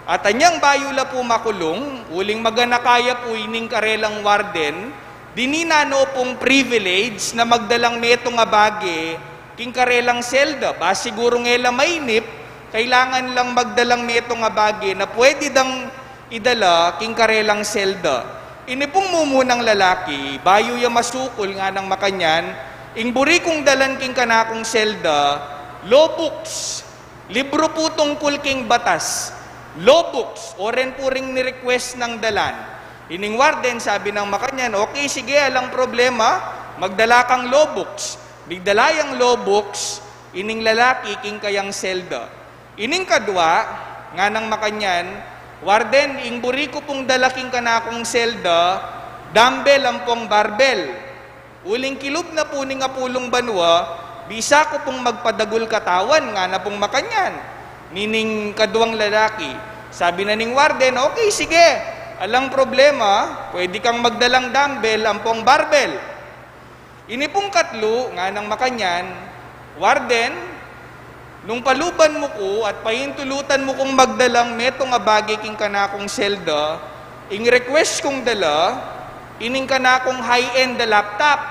At anyang bayu la pu makulung, uling maganaka ya pu ining karelang warden, dinan na no pung privilege na magdalang metung a bage king karelang selda. Ba sigurung e la mainip, kailangan lang magdalang metung a bage na pwede dang idala king karelang selda. Ini pung mumunang lalaki, bayu ya masukul, nganang makanyan, ing buri kung dalan king kanakung selda, law books. Libru pu tungkul king batas. Law books, o ren pu ring ni-request nang dalan. Ining warden, sabi nang makanyan, "Okay, sige, alang problema, magdala kang law books." Migdala yang law books ining lalaki king kayang selda. Ining kadua, nganang makanyan, "Warden, ing buri ku pung dala king kanakung selda, dumbbell ampong barbell. Uling kilub na pu ning apulung banua, bisa ku pung magpadagul katawan," ngana pung makanyan nining kaduang lalaki. Sabi na ning warden, "Okay, sige, alang problema, pwede kang magdalang dumbbell ampong barbell." Ini pung katlu, nganang makanyan, "Warden, nung paluban mu ku at paintulutan mu kung magdalang metung a bage king kanakung selda, ing request kung dala, ining kanakung high-end a laptop.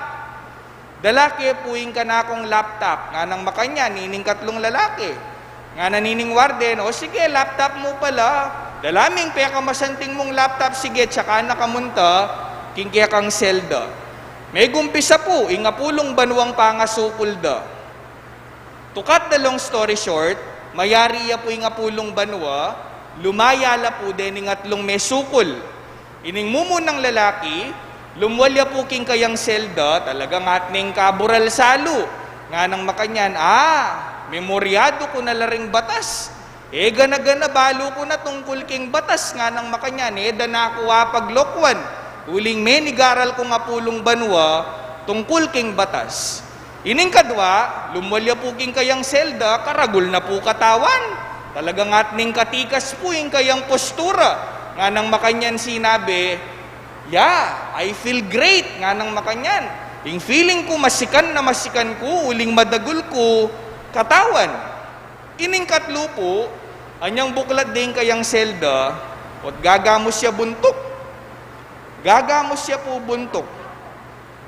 Dala ke pu ing kanakung laptop," nganang makanyan nining katlung lalaki. Ngana nining warden, "O sige, laptop mu pala. Dala me ing pekamasanting mung laptop, sige, tsaka na ka munta king kekang selda." Megumpisa pu ing apulung banuang pangasukul da. To cut the long story short, mayari ya pu ing apulung banua, lumaya la pu dening atlung mesukul. Ining mumunang lalaki, lumwal ya pu king kayang selda, talagang at neng kabural salu. Nganang makanyan, "Ah, memoryadu ku na la ring batas. E gana-gana balu ku na tungkul king batas," nganang makanyan, "e da na ku apaglokwan. Uling menigaral ku nga pulung banua tungkul king batas. Ining kadua, lumwal ya pu king kayang selda, karagul na pu katawan. Talagang atning katikas pu ing kayang postura. Nganang makanyan sinabi, "Yeah, I feel great," nganang makanyan. Ing feeling ku masikan na masikan ku, uling madagul ku katawan. Ining katlu pu, anyang buklat ding kayang selda, ot gagamus ya buntuk. Gagamus ya pu buntuk.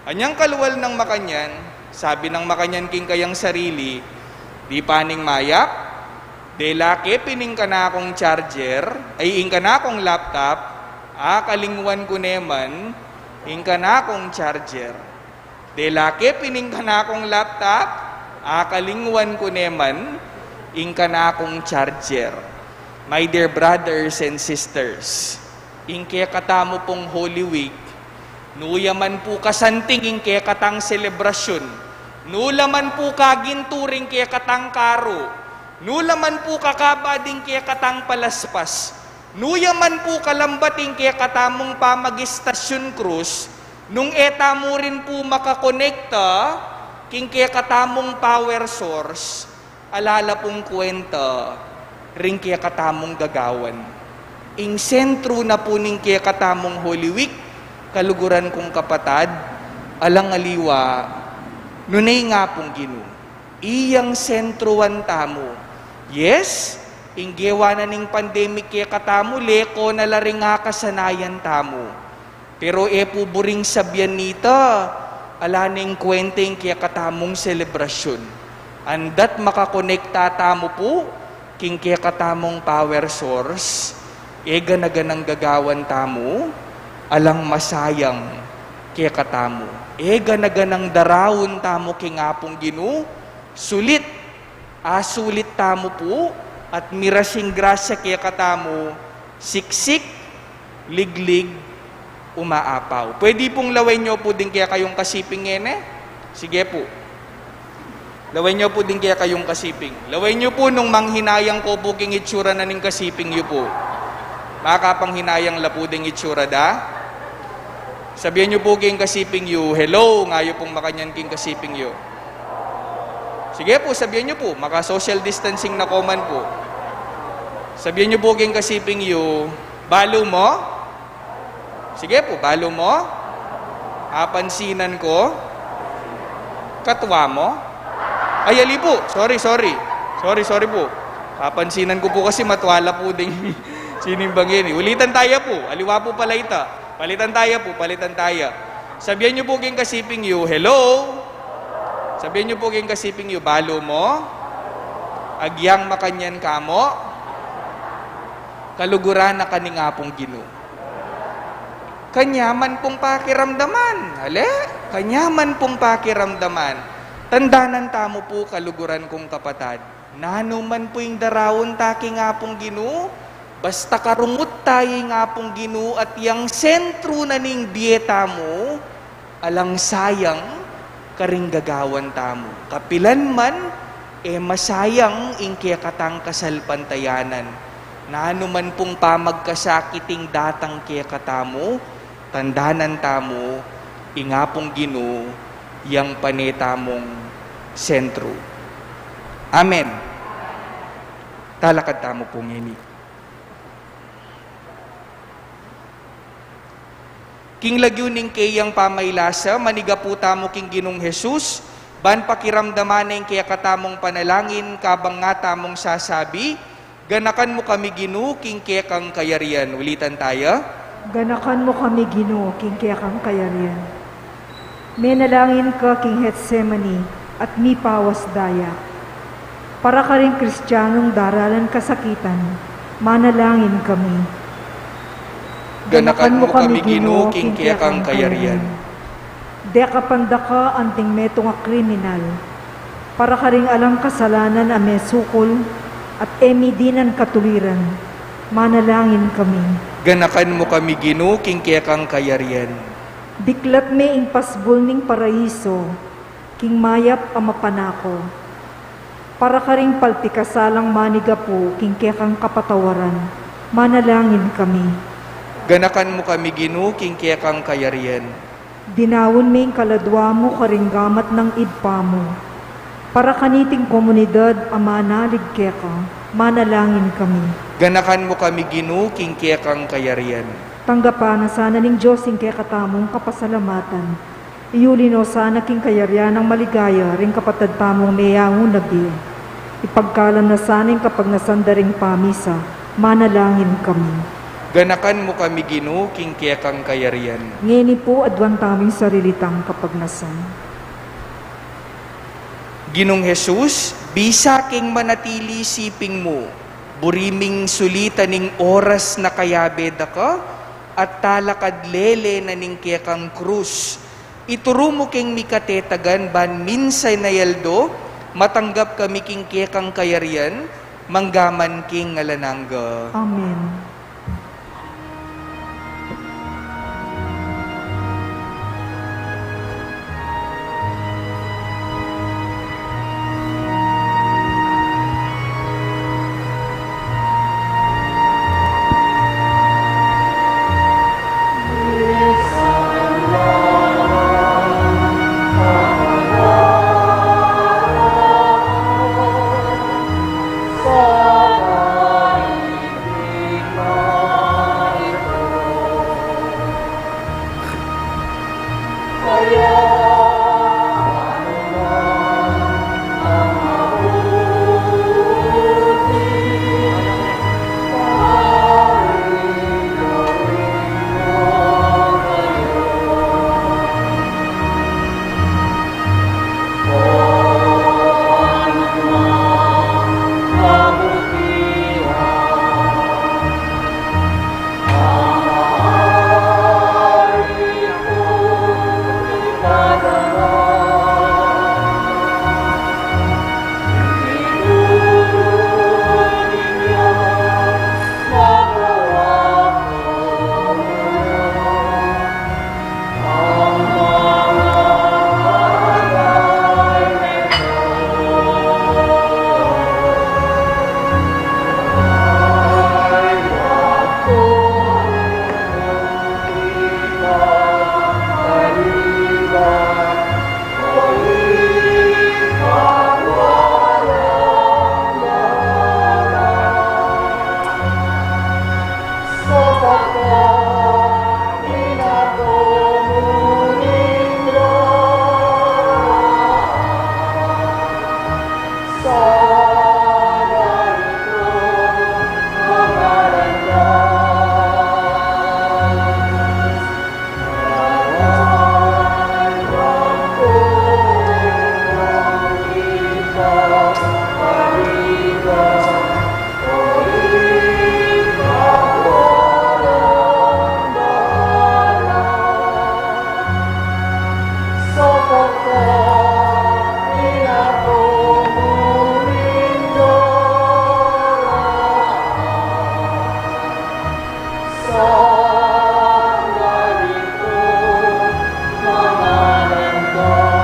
Anyang kalual nang makanyan, sabi nang makanyan king kayang sarili, "Di pa ning mayap, dela ke pin ing kanakung charger, ay ing kanakung laptop, akalingwan ku ne man ing kanakung charger. Dela ke pin ing kanakung laptop, akalingwan ku ne man ing kanakung charger." My dear brothers and sisters, ing kekatamu pung Holy Week, nu ya man pu kasanting ing kekatang selebrasyun, nu la man pu kagintu ring kekatang karu, nu la man pu kakaba ding kekatang palaspas, nu ya man pu kalambat ing kekatamung pamagistasyun krus, nung e tamu rin pu makakonekta king kekatamung power source, ala la pung kwenta ring kekatamung gagawan. Ing sentru na pu ning kekatamung Holy Week, kaluguran kung kapatad, alang aliwa, nune ing Apung Ginu. Iyang sentruan tamu. Yes, ing gewa na ning pandemic kekatamu, leko na la ring akasanayan tamu. Pero e pu buring sabian nita, ala neng kwenta ing kekatamung selebrasyun. Andat makakonekta tamu pu king kekatamung power source, e gana-ganang gagawan tamu, alang masayang kekatamu. E gana-ganang daraun tamu king Apung Ginu, sulit, asulit tamu pu, at miras ing grasya kekatamu, siksik, liglig, umaapaw. Pwede pung lawen yu pu ding kekayung kasiping ngeni? Sige pu. Lawen yu pu ding kekayung kasiping. Lawen yu pu nung manghinayang ko pu king itsura na ning kasiping yu pu. Makapanghinayang la pu ding itsura da. Sabian yu pu king kasiping yu, "Hello," nga yu pung makanyan king kasiping yu. Sige pu, sabian yu pu, maka-social distancing na ko man pu. Sabian yu pu king kasiping yu, "Balu mo?" Sige pu, "Balu mo? Apansinan ko? Katwa mo?" Ay, ali pu. Sorry, sorry. Sorry, sorry pu. Apansinan ku pu kasi matwa la pu ding sinimbang ini. Ulitan taya pu. Aliwa pu pala ita. Palitan taya pu, palitan taya. Sabian yu pu king kasiping yu, "Hello?" Sabian yu pu king kasiping yu, "Balu mo? Agyang makanyan ka mo? Kaluguran na ka ning Apung Ginu." Kanyaman pung pakiramdaman. Ale? Kanyaman pung pakiramdaman. Tandanan tamu pu, kaluguran kung kapatad. Nanu man pu ing daraun ta king Apung Ginu, basta karungut ta ing Apung Ginu at yang sentru na ning bie tamu, alang sayang karing gagawan tamu. Kapilan man, e masayang ing kekatang kasalpantayanan. Nanu man pung pamagkasakit ing datang kekatamu, tandanan tamu, ing Apung Ginu, yang pane tamung sentru. Amen. Talakad tamu pu ngeni. King lagyu ning keyang pamailasa, manigapu tamu king Ginung Jesus, ban pakiramdaman ne ing kekatamung panalangin, kabang nga tamung sasabi, "Ganakan mu kami, Ginu, king kekang kayarian." Ulitan taya. "Ganakan mu kami, Ginu, king kekang kayarian." Menalangin ka king Getsemani at mipawas daya. Para karing Kristianong daralan kasakitan, manalangin kami. "Ganakan mu kami, Ginu, king kekang kayarian." Dekapan daka anting metung a kriminal. Para karing alang kasalanan a mesukul at e mi dinan katuliran, manalangin kami. "Ganakan mu kami, Ginu, king kekang kayarian." Diklat me ing pasbul ning paraiso, king mayap a mapanako. Para karing paltikasalang manigapu king kekang kapatawaran, manalangin kami. Ganakan mu kami, Ginu, king kekang kayarian. Dinaun me ing kaladua mu karing gamat nang Ibpa mu. Para kaniting komunidad a manalig keka, manalangin kami. Ganakan mu kami, Ginu, king kekang kayarian. Tanggapan na sana ning Dios ing kekatamung kapasalamatan. Iuli no sana king kayarian nang maligaya ring kapatad tamung meyaun na bie. Ipagkalam na sana ing kapagnasan da ring pamisa, manalangin kami. Ganakan mu kami, Ginu, king kekang kayarian. Ngeni pu, aduan tamu ing sarili tang kapagnasan. Ginung Jesus, bisa king manatili siping mu, buri ming sulitan ing oras na kayabe da ka, at talakad lele na ning kekang krus. Ituru mu king mikatetagan ban minsan a aldo, matanggap kami king kekang kayarian, manggaman king alang angga. Amen.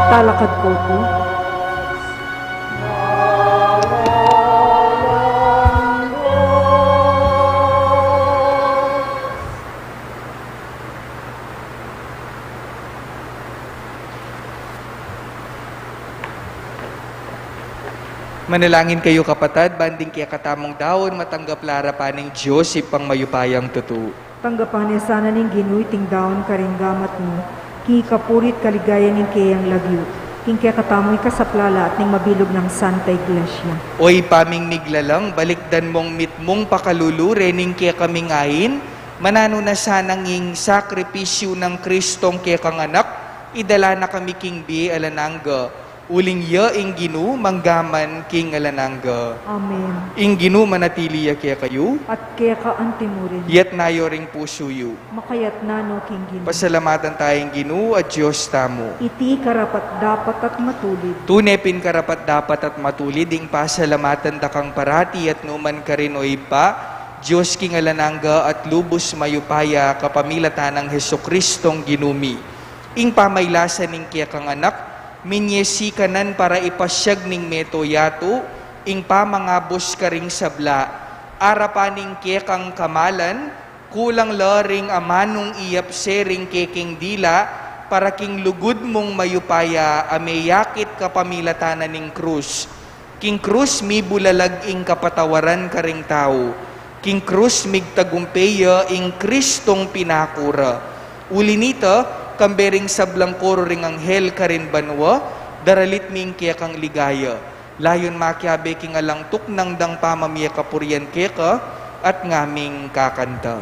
Talakad ko pu. Manalangin kayu, kapatad, ban ding kekatamung daun matanggap la arapan ning Dios Ibpang mayupayang tutu. Tanggapan na sana ning Ginu iting daun karing gamat mu, king ikapuri't kaligayan ning keyang lagyu, king kekatamung ikasaplala at ning mabilug nang Santa Iglesia. O Ibpa ming miglalang, balikdan mung mitmung pakalulu rening kekaming ain, mananu na sanang ing sakripisyu nang Kristong kekang Anak, idala na kami king bie alang angga. Uling ya ing Ginu, manggaman king alang angga. Amen. Ing Ginu manatili ya kekayu. At keka antimurin. Itas yu ring pusu yu. Makatas no king Ginu. Pasalamatan taya ing Ginu a Dios tamu. Iti karapat-dapat at matulid. Tune pin karapat-dapat at matulid ing pasalamatan da kang parati at nu man karin, o Ibpa, Dios king alang angga at lubus mayupaya, kapamilatan nang Jesucristong Ginu mi. Ing pamailasan ning kekang Anak, minye sikanan para ipasiag ning mabilug a yatu ing pamangabus karing sabla, arapan ning kekang kamalan, Kulang la ring amanung iyapse ring keking dila para king lugud mung mayupaya a meyakit kapamilatan na ning krus. King krus mibulalag ing kapatawaran karing tau. King krus migtagumpe ya ing Kristong pinakura. Uli nita, kambe ring sablang koro ring anghel karin banua, daralit mi ing kekang ligaya. Layun makiabe king alang tuknang dang pamamie kapurian keka at ngaming kakanta.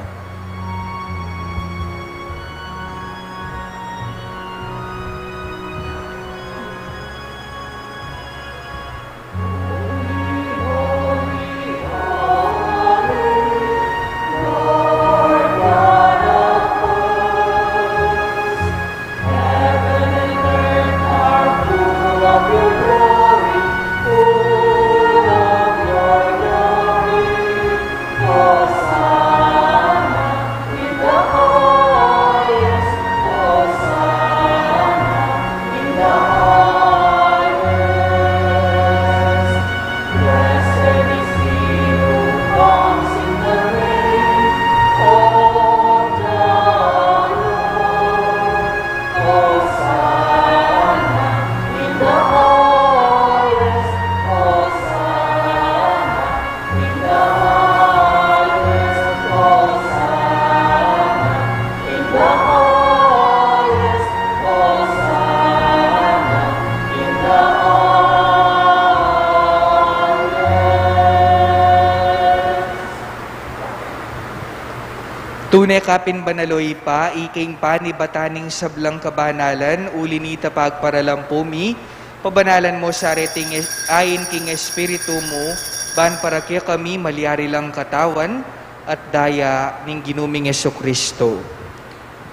Tune kapin banal, o Ibpa, ika ing panibatan ning sablang kabanalan, uli nita pagparalan pu mi, pabanalan mu sa reting es-, ain king Espiritu mu, ban para kekami malyari lang katawan at daya ning Ginu ming Jesucristo.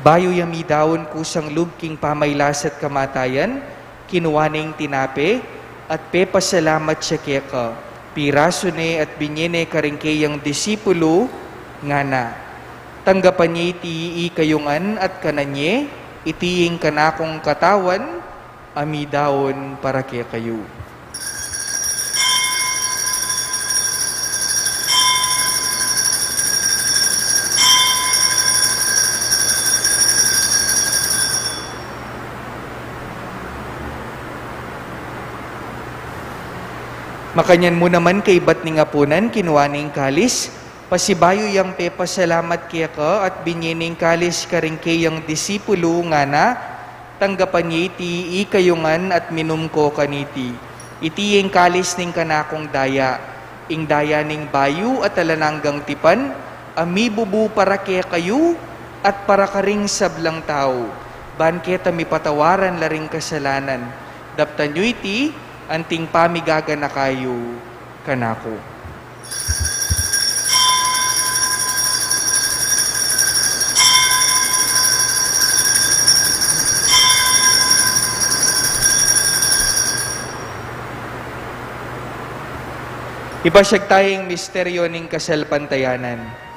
Bayu ya midaun kusang lub king pamailas at kamatayan, kinua ne ing tinape, at pepasalamat ya keka, pirasu ne at binie ne karing keyang disipulu, ngana: Tanggapan ye iti ikayu ngan at kanan ye, iti ing kanakung katawan, a midaun para kekayu. Makanyan mu naman kaibat ning apunan, kinua ne ing kalis, pasibayu yang pepasalamat keka at binie ne ing kalis karing keyang disipulu, ngana: Tanggapan ye iti ikayu ngan at minum ko kaniti. Iti ing kalis ning kanakung daya, ing daya ning bayu at alang anggang tipan, a mibubu para kekayu at para karing sablang tau, ban keta mipatawaran la ring kasalanan. Daptan yu iti anting pamigaganaka yu kanaku. Ipasyag taya ing misteryo ning kasalpantayanan.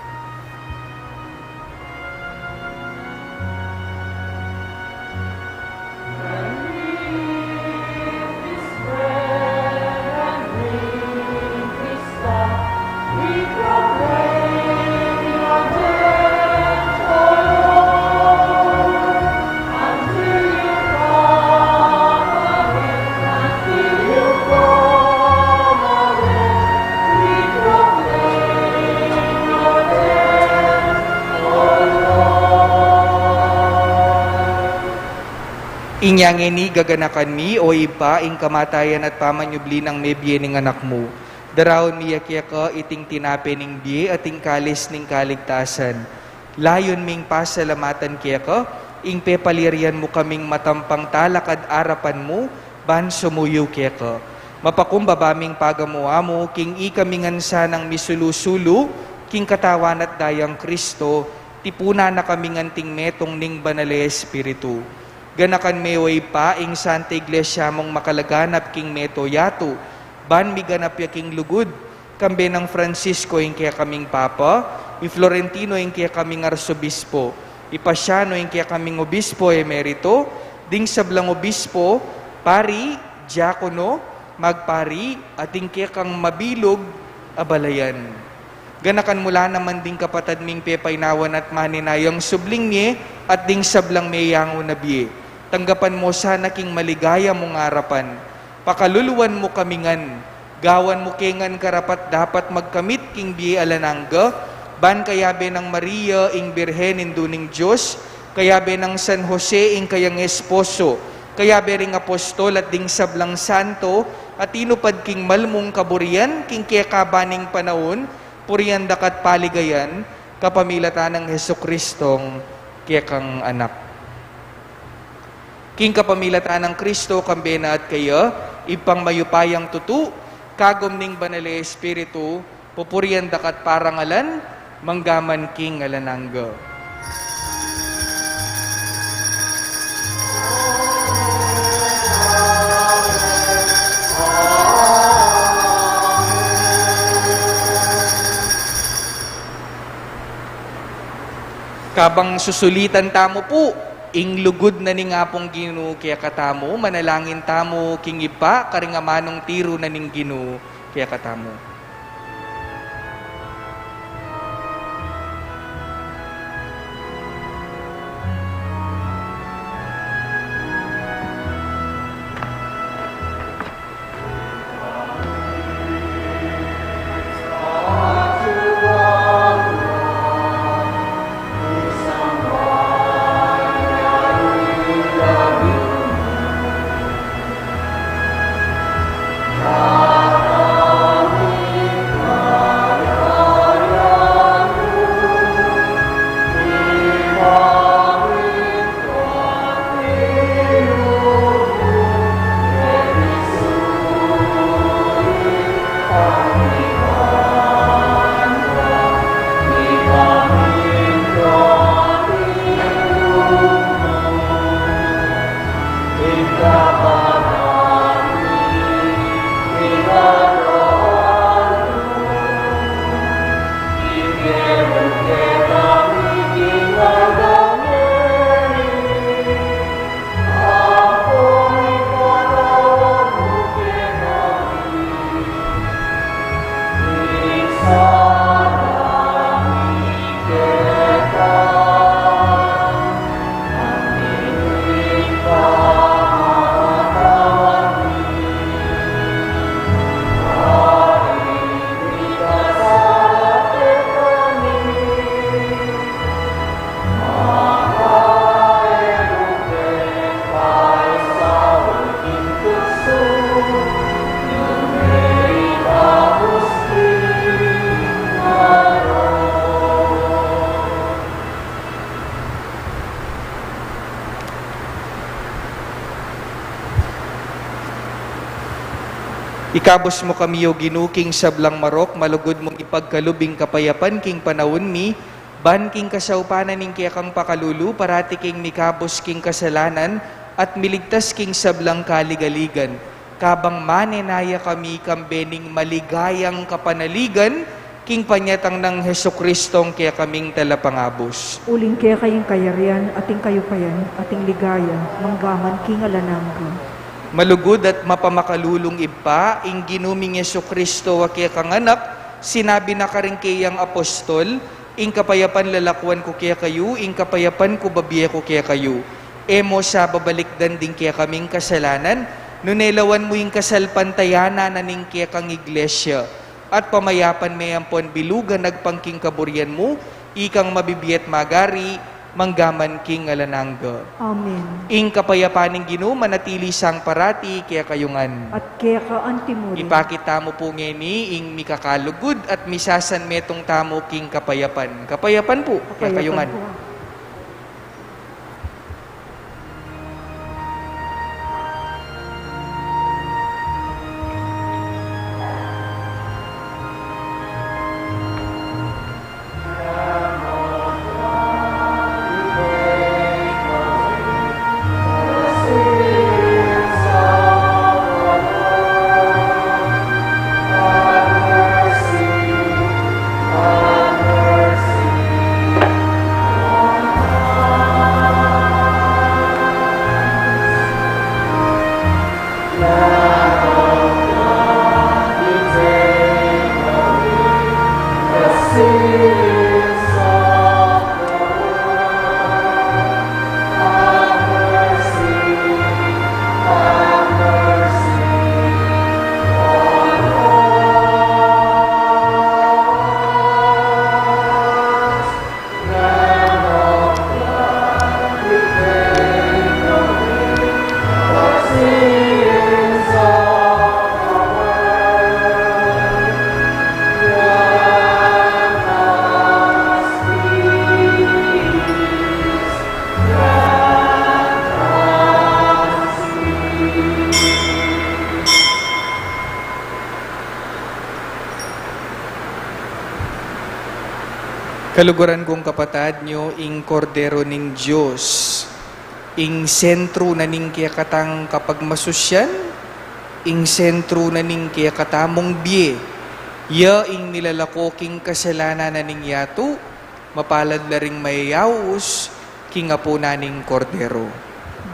Inya ngeni gaganakan mi, o Ibpa, ing kamatayan at pamanyubli nang mebie ning Anak mu. Daraun mi ya keka iting tinape ning bie at ing kalis ning kaligtasan. Layun ming pasalamatan keka ing pepalyarian mu kaming matampang talakad arapan mu, ban sumuyu keka. Mapakumbaba ming pagamu-amu king ikami ngan sanang misulu-sulu king katawan at dayang Kristo, tipunan na kaming anting metung ning Banal a Espiritu. Ganakan me, o Ibpa, ing Santa Iglesia mung makalaganap king meto yatu, ban miganap ya king lugud, kambe nang Francisco ing kekaming Papa, i Florentino ing kekaming Arsobispo, i Pasiano ing kekaming Obispo Emerito, ding sablang obispo, pari, diakono, magpari, at ing kekang mabilug a balayan. Ganakan mu la naman ding kapatad ming pepainawan at maninayang subling mie at ding sablang meyangu na bie. Tanggapan mu sana king maligaya mung arapan. Pakaluluan mu kami ngan, gawan mu ke ngan karapat-dapat magkamit king bie alang angga, ban kayabe nang Maria, ing Birhen, Indu ning Dios, kayabe nang San Jose, ing kayang esposo, kayabe ring apostol at ding sablang santo, a tinupad king malmung kaburian, king kekaban ning panaun, purian daka at paligayan, kapamilatan nang Jesucristong kekang Anak. King kapamilatan nang Kristo, kambe na at keya, Ibpang mayupayang tutu, kagum ning Banal a Espiritu, pupurian daka at parangalan, manggaman king alang angga. Kabang susulitan tamu pu ing lugud na ning Apung Ginu kekatamu, manalangin tamu king Ibpa karing amanung tiru na ning Ginu kekatamu. Ikabus mu kami, O Ginu, king sablang marok, malugud mung ipagkalub ing kapayapan king panaun mi, ban king kasaupan na ning kekang pakalulu, parati keng mikabus king kasalanan at miligtas king sablang kaligaligan. Kabang manenaya kami kambe ning maligayang kapanaligan, king panyatang nang Jesucristong kekaming Talapangabus. Uling keka ing kayarian, at ing kayupayan, at ing ligaya, manggaman king alang angga. Malugud at mapamakalulung Ibpa, ing Ginu ming Jesucristo a kekang Anak, sinabi na karing keyang apostol, Ing kapayapan lalakwan ku kekayu, ing kapayapan ku babie ku kekayu. E mu sa babalikdan ding kekaming kasalanan, nune lawan mu ing kasalpantayanan na ning kekang Iglesia, at pamayapan me ampon bilugan agpang king kaburian mu, ikang mabibie at magari, manggaman king alang angga. Amen. Ing kapayapan ning Ginu manatili sang parati kekayu ngan. At keka antimurin. Ipakit tamu pu ngeni ing mikakalugud at misasanmetung tamu king kapayapan. Kapayapan pu kekayu ngan. Kapayapan pu. Kaluguran kung kapatad nyo, ing Kordero ning Dios, ing sentru na ning kekatang kapagmasusyan, ing sentru na ning kekatamung bie, ya ing milalako king kasalanan na ning yatu, mapalad la ring mayayaus king apunan ning Kordero.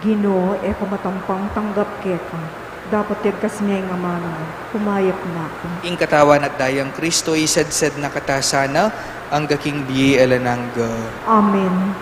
Ginu, e ku matampang tanggap keka, dapot yagkas me ing amanu, kumayap na ku. Ing katawan at dayang Kristo, isadsad na kata sana, angga king bie alang angga. Amen.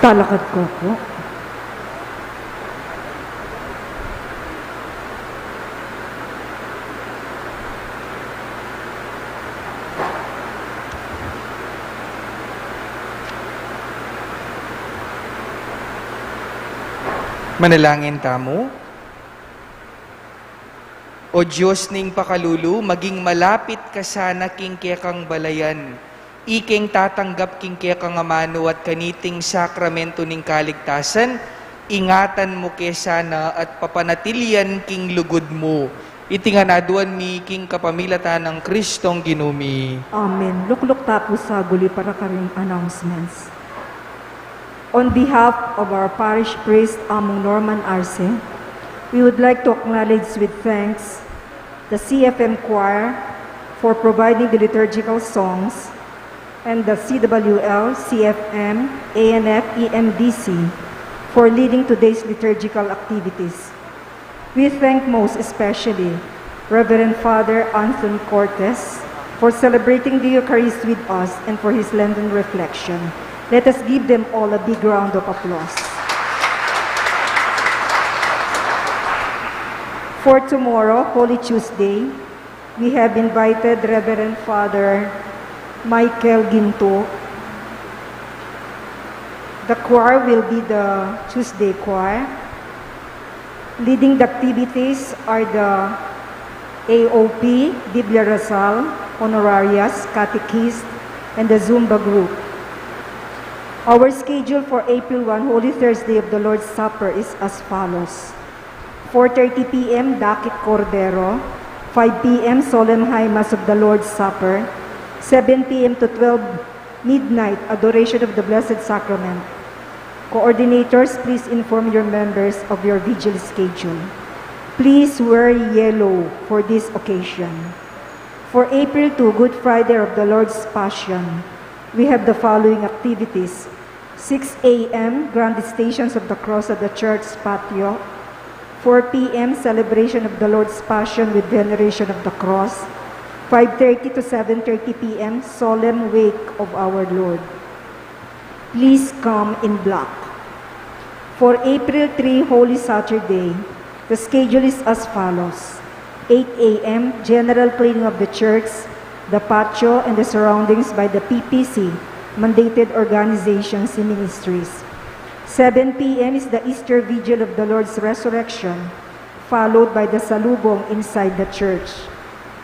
Talakad ko po. Manalangin tamu. O Dios ning pakalulu, maging malapit ka sana king kekang balayan, ikeng tatanggap king kekang amanu at kaniting sakramentu ning kaligtasan, ingatan mu ke sana at papanatilian king lugud mu. Iti ngan aduan mi king kapamilatan nang Kristong Ginu mi. Amen. Lukluk ta pu saguli para karing announcements. On behalf of our parish priest, Among Norman Arce, we would like to acknowledge with thanks the C F M Choir for providing the liturgical songs and the C W L, C F M, A N F, E M D C for leading today's liturgical activities. We thank most especially Reverend Father Anthony Cortes for celebrating the Eucharist with us and for his Lenten reflection. Let us give them all a big round of applause. For tomorrow, Holy Tuesday, we have invited Reverend Father Michael Ginto. The choir will be the Tuesday choir. Leading the activities are the A O P, Biblia Rasal, Honorarias, Catechist, and the Zumba group. Our schedule for April one, Holy Thursday of the Lord's Supper, is as follows. Four thirty P M, Dakit Cordero. Five P M, Solemn High Mass of the Lord's Supper. Seven P M to twelve midnight, Adoration of the Blessed Sacrament. Coordinators, please inform your members of your vigil schedule. Please wear yellow for this occasion. For April two, Good Friday of the Lord's Passion, we have the following activities. Six A M, Grand Stations of the Cross at the church patio. Four P M, celebration of the Lord's Passion with veneration of the cross. Five thirty to seven thirty P M, solemn wake of our Lord. Please come in black. For April three, Holy Saturday, the schedule is as follows. Eight A M, general cleaning of the church, the patio, and the surroundings by the P P C, mandated organizations and ministries. Seven P M is the Easter Vigil of the Lord's Resurrection, followed by the salubong inside the church.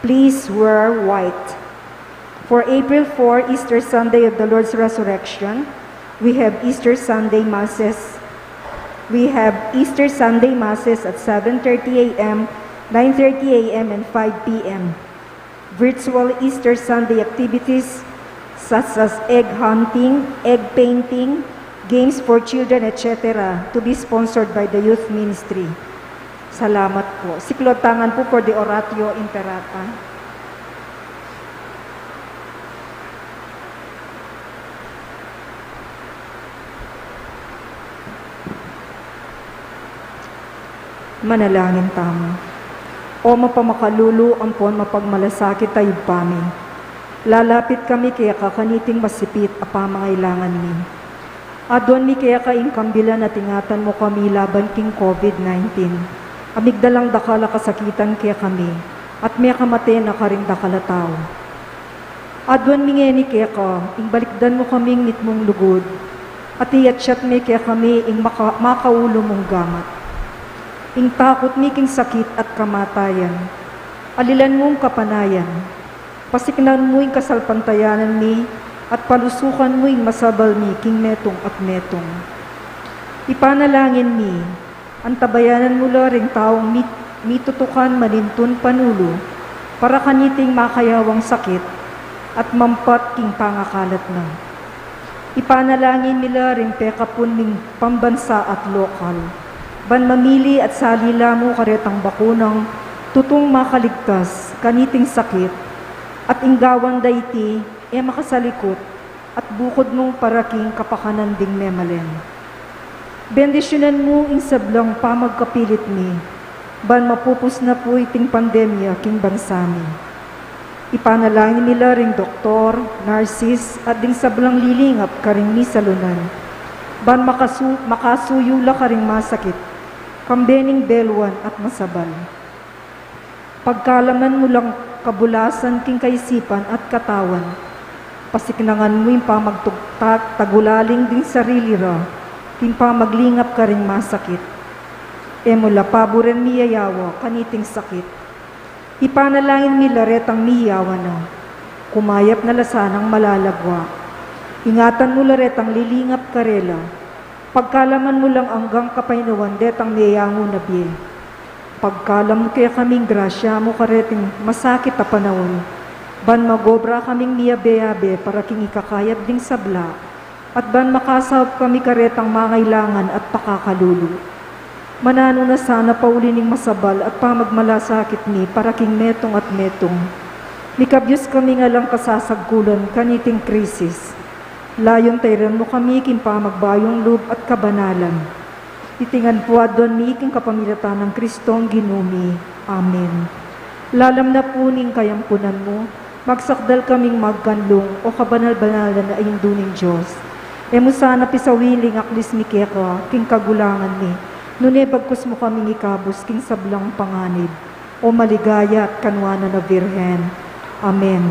Please wear white. For April four, Easter Sunday of the Lord's Resurrection, we have Easter Sunday Masses. We have Easter Sunday Masses at seven thirty A M, nine thirty A M, and five P M. Virtual Easter Sunday activities such as egg hunting, egg painting, games for children, et cetera, to be sponsored by the Youth Ministry. Salamat po. Siklaud ta ngan pu for the Oratio Imperata. Manalangin tamu. O mapamakalulu ampon mapagmalasakit a Ibpa mi, lalapit kami keka kaniting masipit a pamangailangan mi. Aduan mi keka ing kambilan at ingatan mu kami laban king COVID nineteen. A migdalang dakal a kasakitan kekami, at mekamate na karing dakal a tau. Aduan mi ngeni keka, ing balikdan mu kaming mitmung lugud, at iyatyat me kekami ing maka-, makaulu mung gamat. Ing takut mi king sakit at kamatayan, alilan mung kapanayan, pasiknan mu ing kasalpantayanan mi, at palusukan mu ing masabal mi king metung at metung. Ipanalangin mi, antabayanan mu la ring taung mit-, mitutukan manintun panulu para kaniting makayawang sakit at mampat king pangakalat na. Ipanalangin mi la ring pekapun ming pambansa at lokal, ban mamili at salila mu karetang bakunang tutung makaligtas kaniting sakit, at ing gawan da iti e makasalikut at bukud mung para king kapakanan ding memalen. Bendisyunan mu ing sablang pamagkapilit mi, ban mapupus na pu iting pandemya king bansa mi. Ipanalangin mi la ring doktor, narsis, at ding sablang lilingap karing misalunan. Ban makasu-, makasuyu la karing masakit, kambe ning beluan at masabal. Pagkalaman mu lang kabulasan king kaisipan at katawan, pasiknangan mu ing pamagtugtak tagulaling ding sarili ra, king pamaglingap karing masakit. E mu la paburen miyayawa kaniting sakit. Ipanalangin mi la retang miyayawa na, kumayap na la sanang malalagwa. Ingatan mu la retang lilingap karela. Pagkalaman mu lang anggang kapaynawan detang meyangu na bie. Pagkalam mu kekaming grasya mu kareting masakit a panaun, ban magobra kaming miyabe-yabe para king ikakayap ding sabla, at ban makasaup kami karetang mangailangan at pakakalulu. Mananu na sana pauli ning masabal at pamagmalasakit mi para king metung at metung. Mikabyus kami ngan lang kasasagkulan kaniting krisis. Layun tairan mu kami king pamagbayung lub at kabanalan. Iti ngan pu aduan mi king kapamilatan nang Kristong Ginu mi. Amen. Lalam na pu ning kayampunan mu, magsakdal kaming magkanlung, o kabanal-banalan a Indu ning Dios. E mu sana pisawiling aklis mi keka king kagulangan mi, nune bagkus mu kaming ikabus king sablang panganib, o maligaya at kanwanan a Virgen. Amen.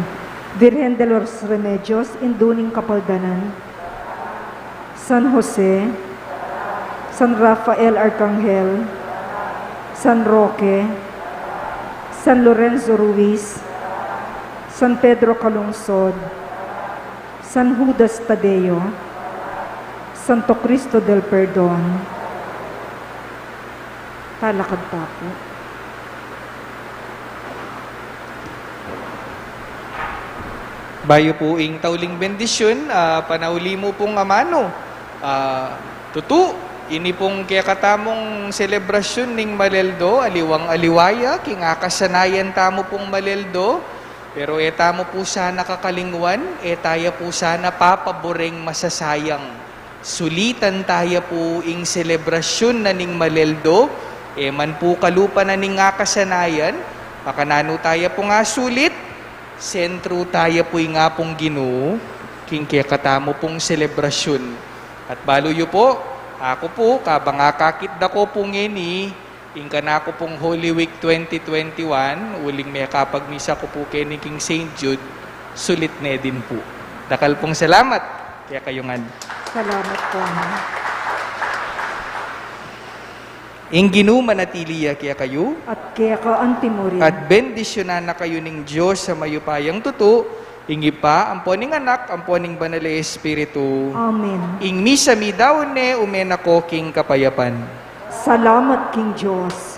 Virgen de los Remedios, Indu ning Kapaldanan, San Jose, San Rafael Arcangel, San Roque, San Lorenzo Ruiz, San Pedro Calungsod, San Judas Tadeo, Santo Cristo del Perdon. Talakad ta pu. Bayu pu ing tauling bendisyun, ah, panauli mu pung amanu. Ah, tutu, ini pung kekatamung selebrasyun ning Maleldo, aliwang-aliwa ya king akasanayan tamu pung Maleldo, pero e tamu pu sana kakalingwan, e taya pu sana papabureng masasayang. Sulitan taya pu ing selebrasyun na ning Maleldo, e man pu kalupa na ning akasanayan, makananu taya pung asulit, sentru taya pu ing Apung Ginu, king kekatamu pung selebrasyun. At balu yu pu, aku pu, kabang akakit da ku pu ngeni, ing kanaku pung Holy Week twenty twenty-one, uling mekapagmisa ku pu keni king Saint Jude, sulit ne din pu. Dakal pung salamat kekayu ngan. Salamat pu, Ama. Ing Ginu manatili ya kekayu. At keka antimurin. At bendisyunan na kayu ning Dios a mayupayang tutu, ing Ibpa, ampo ning Anak, ampo ning Banal a Espiritu. Amen. Ing misa mi daun ne, ume na ko king kapayapan. Salamat king Dios.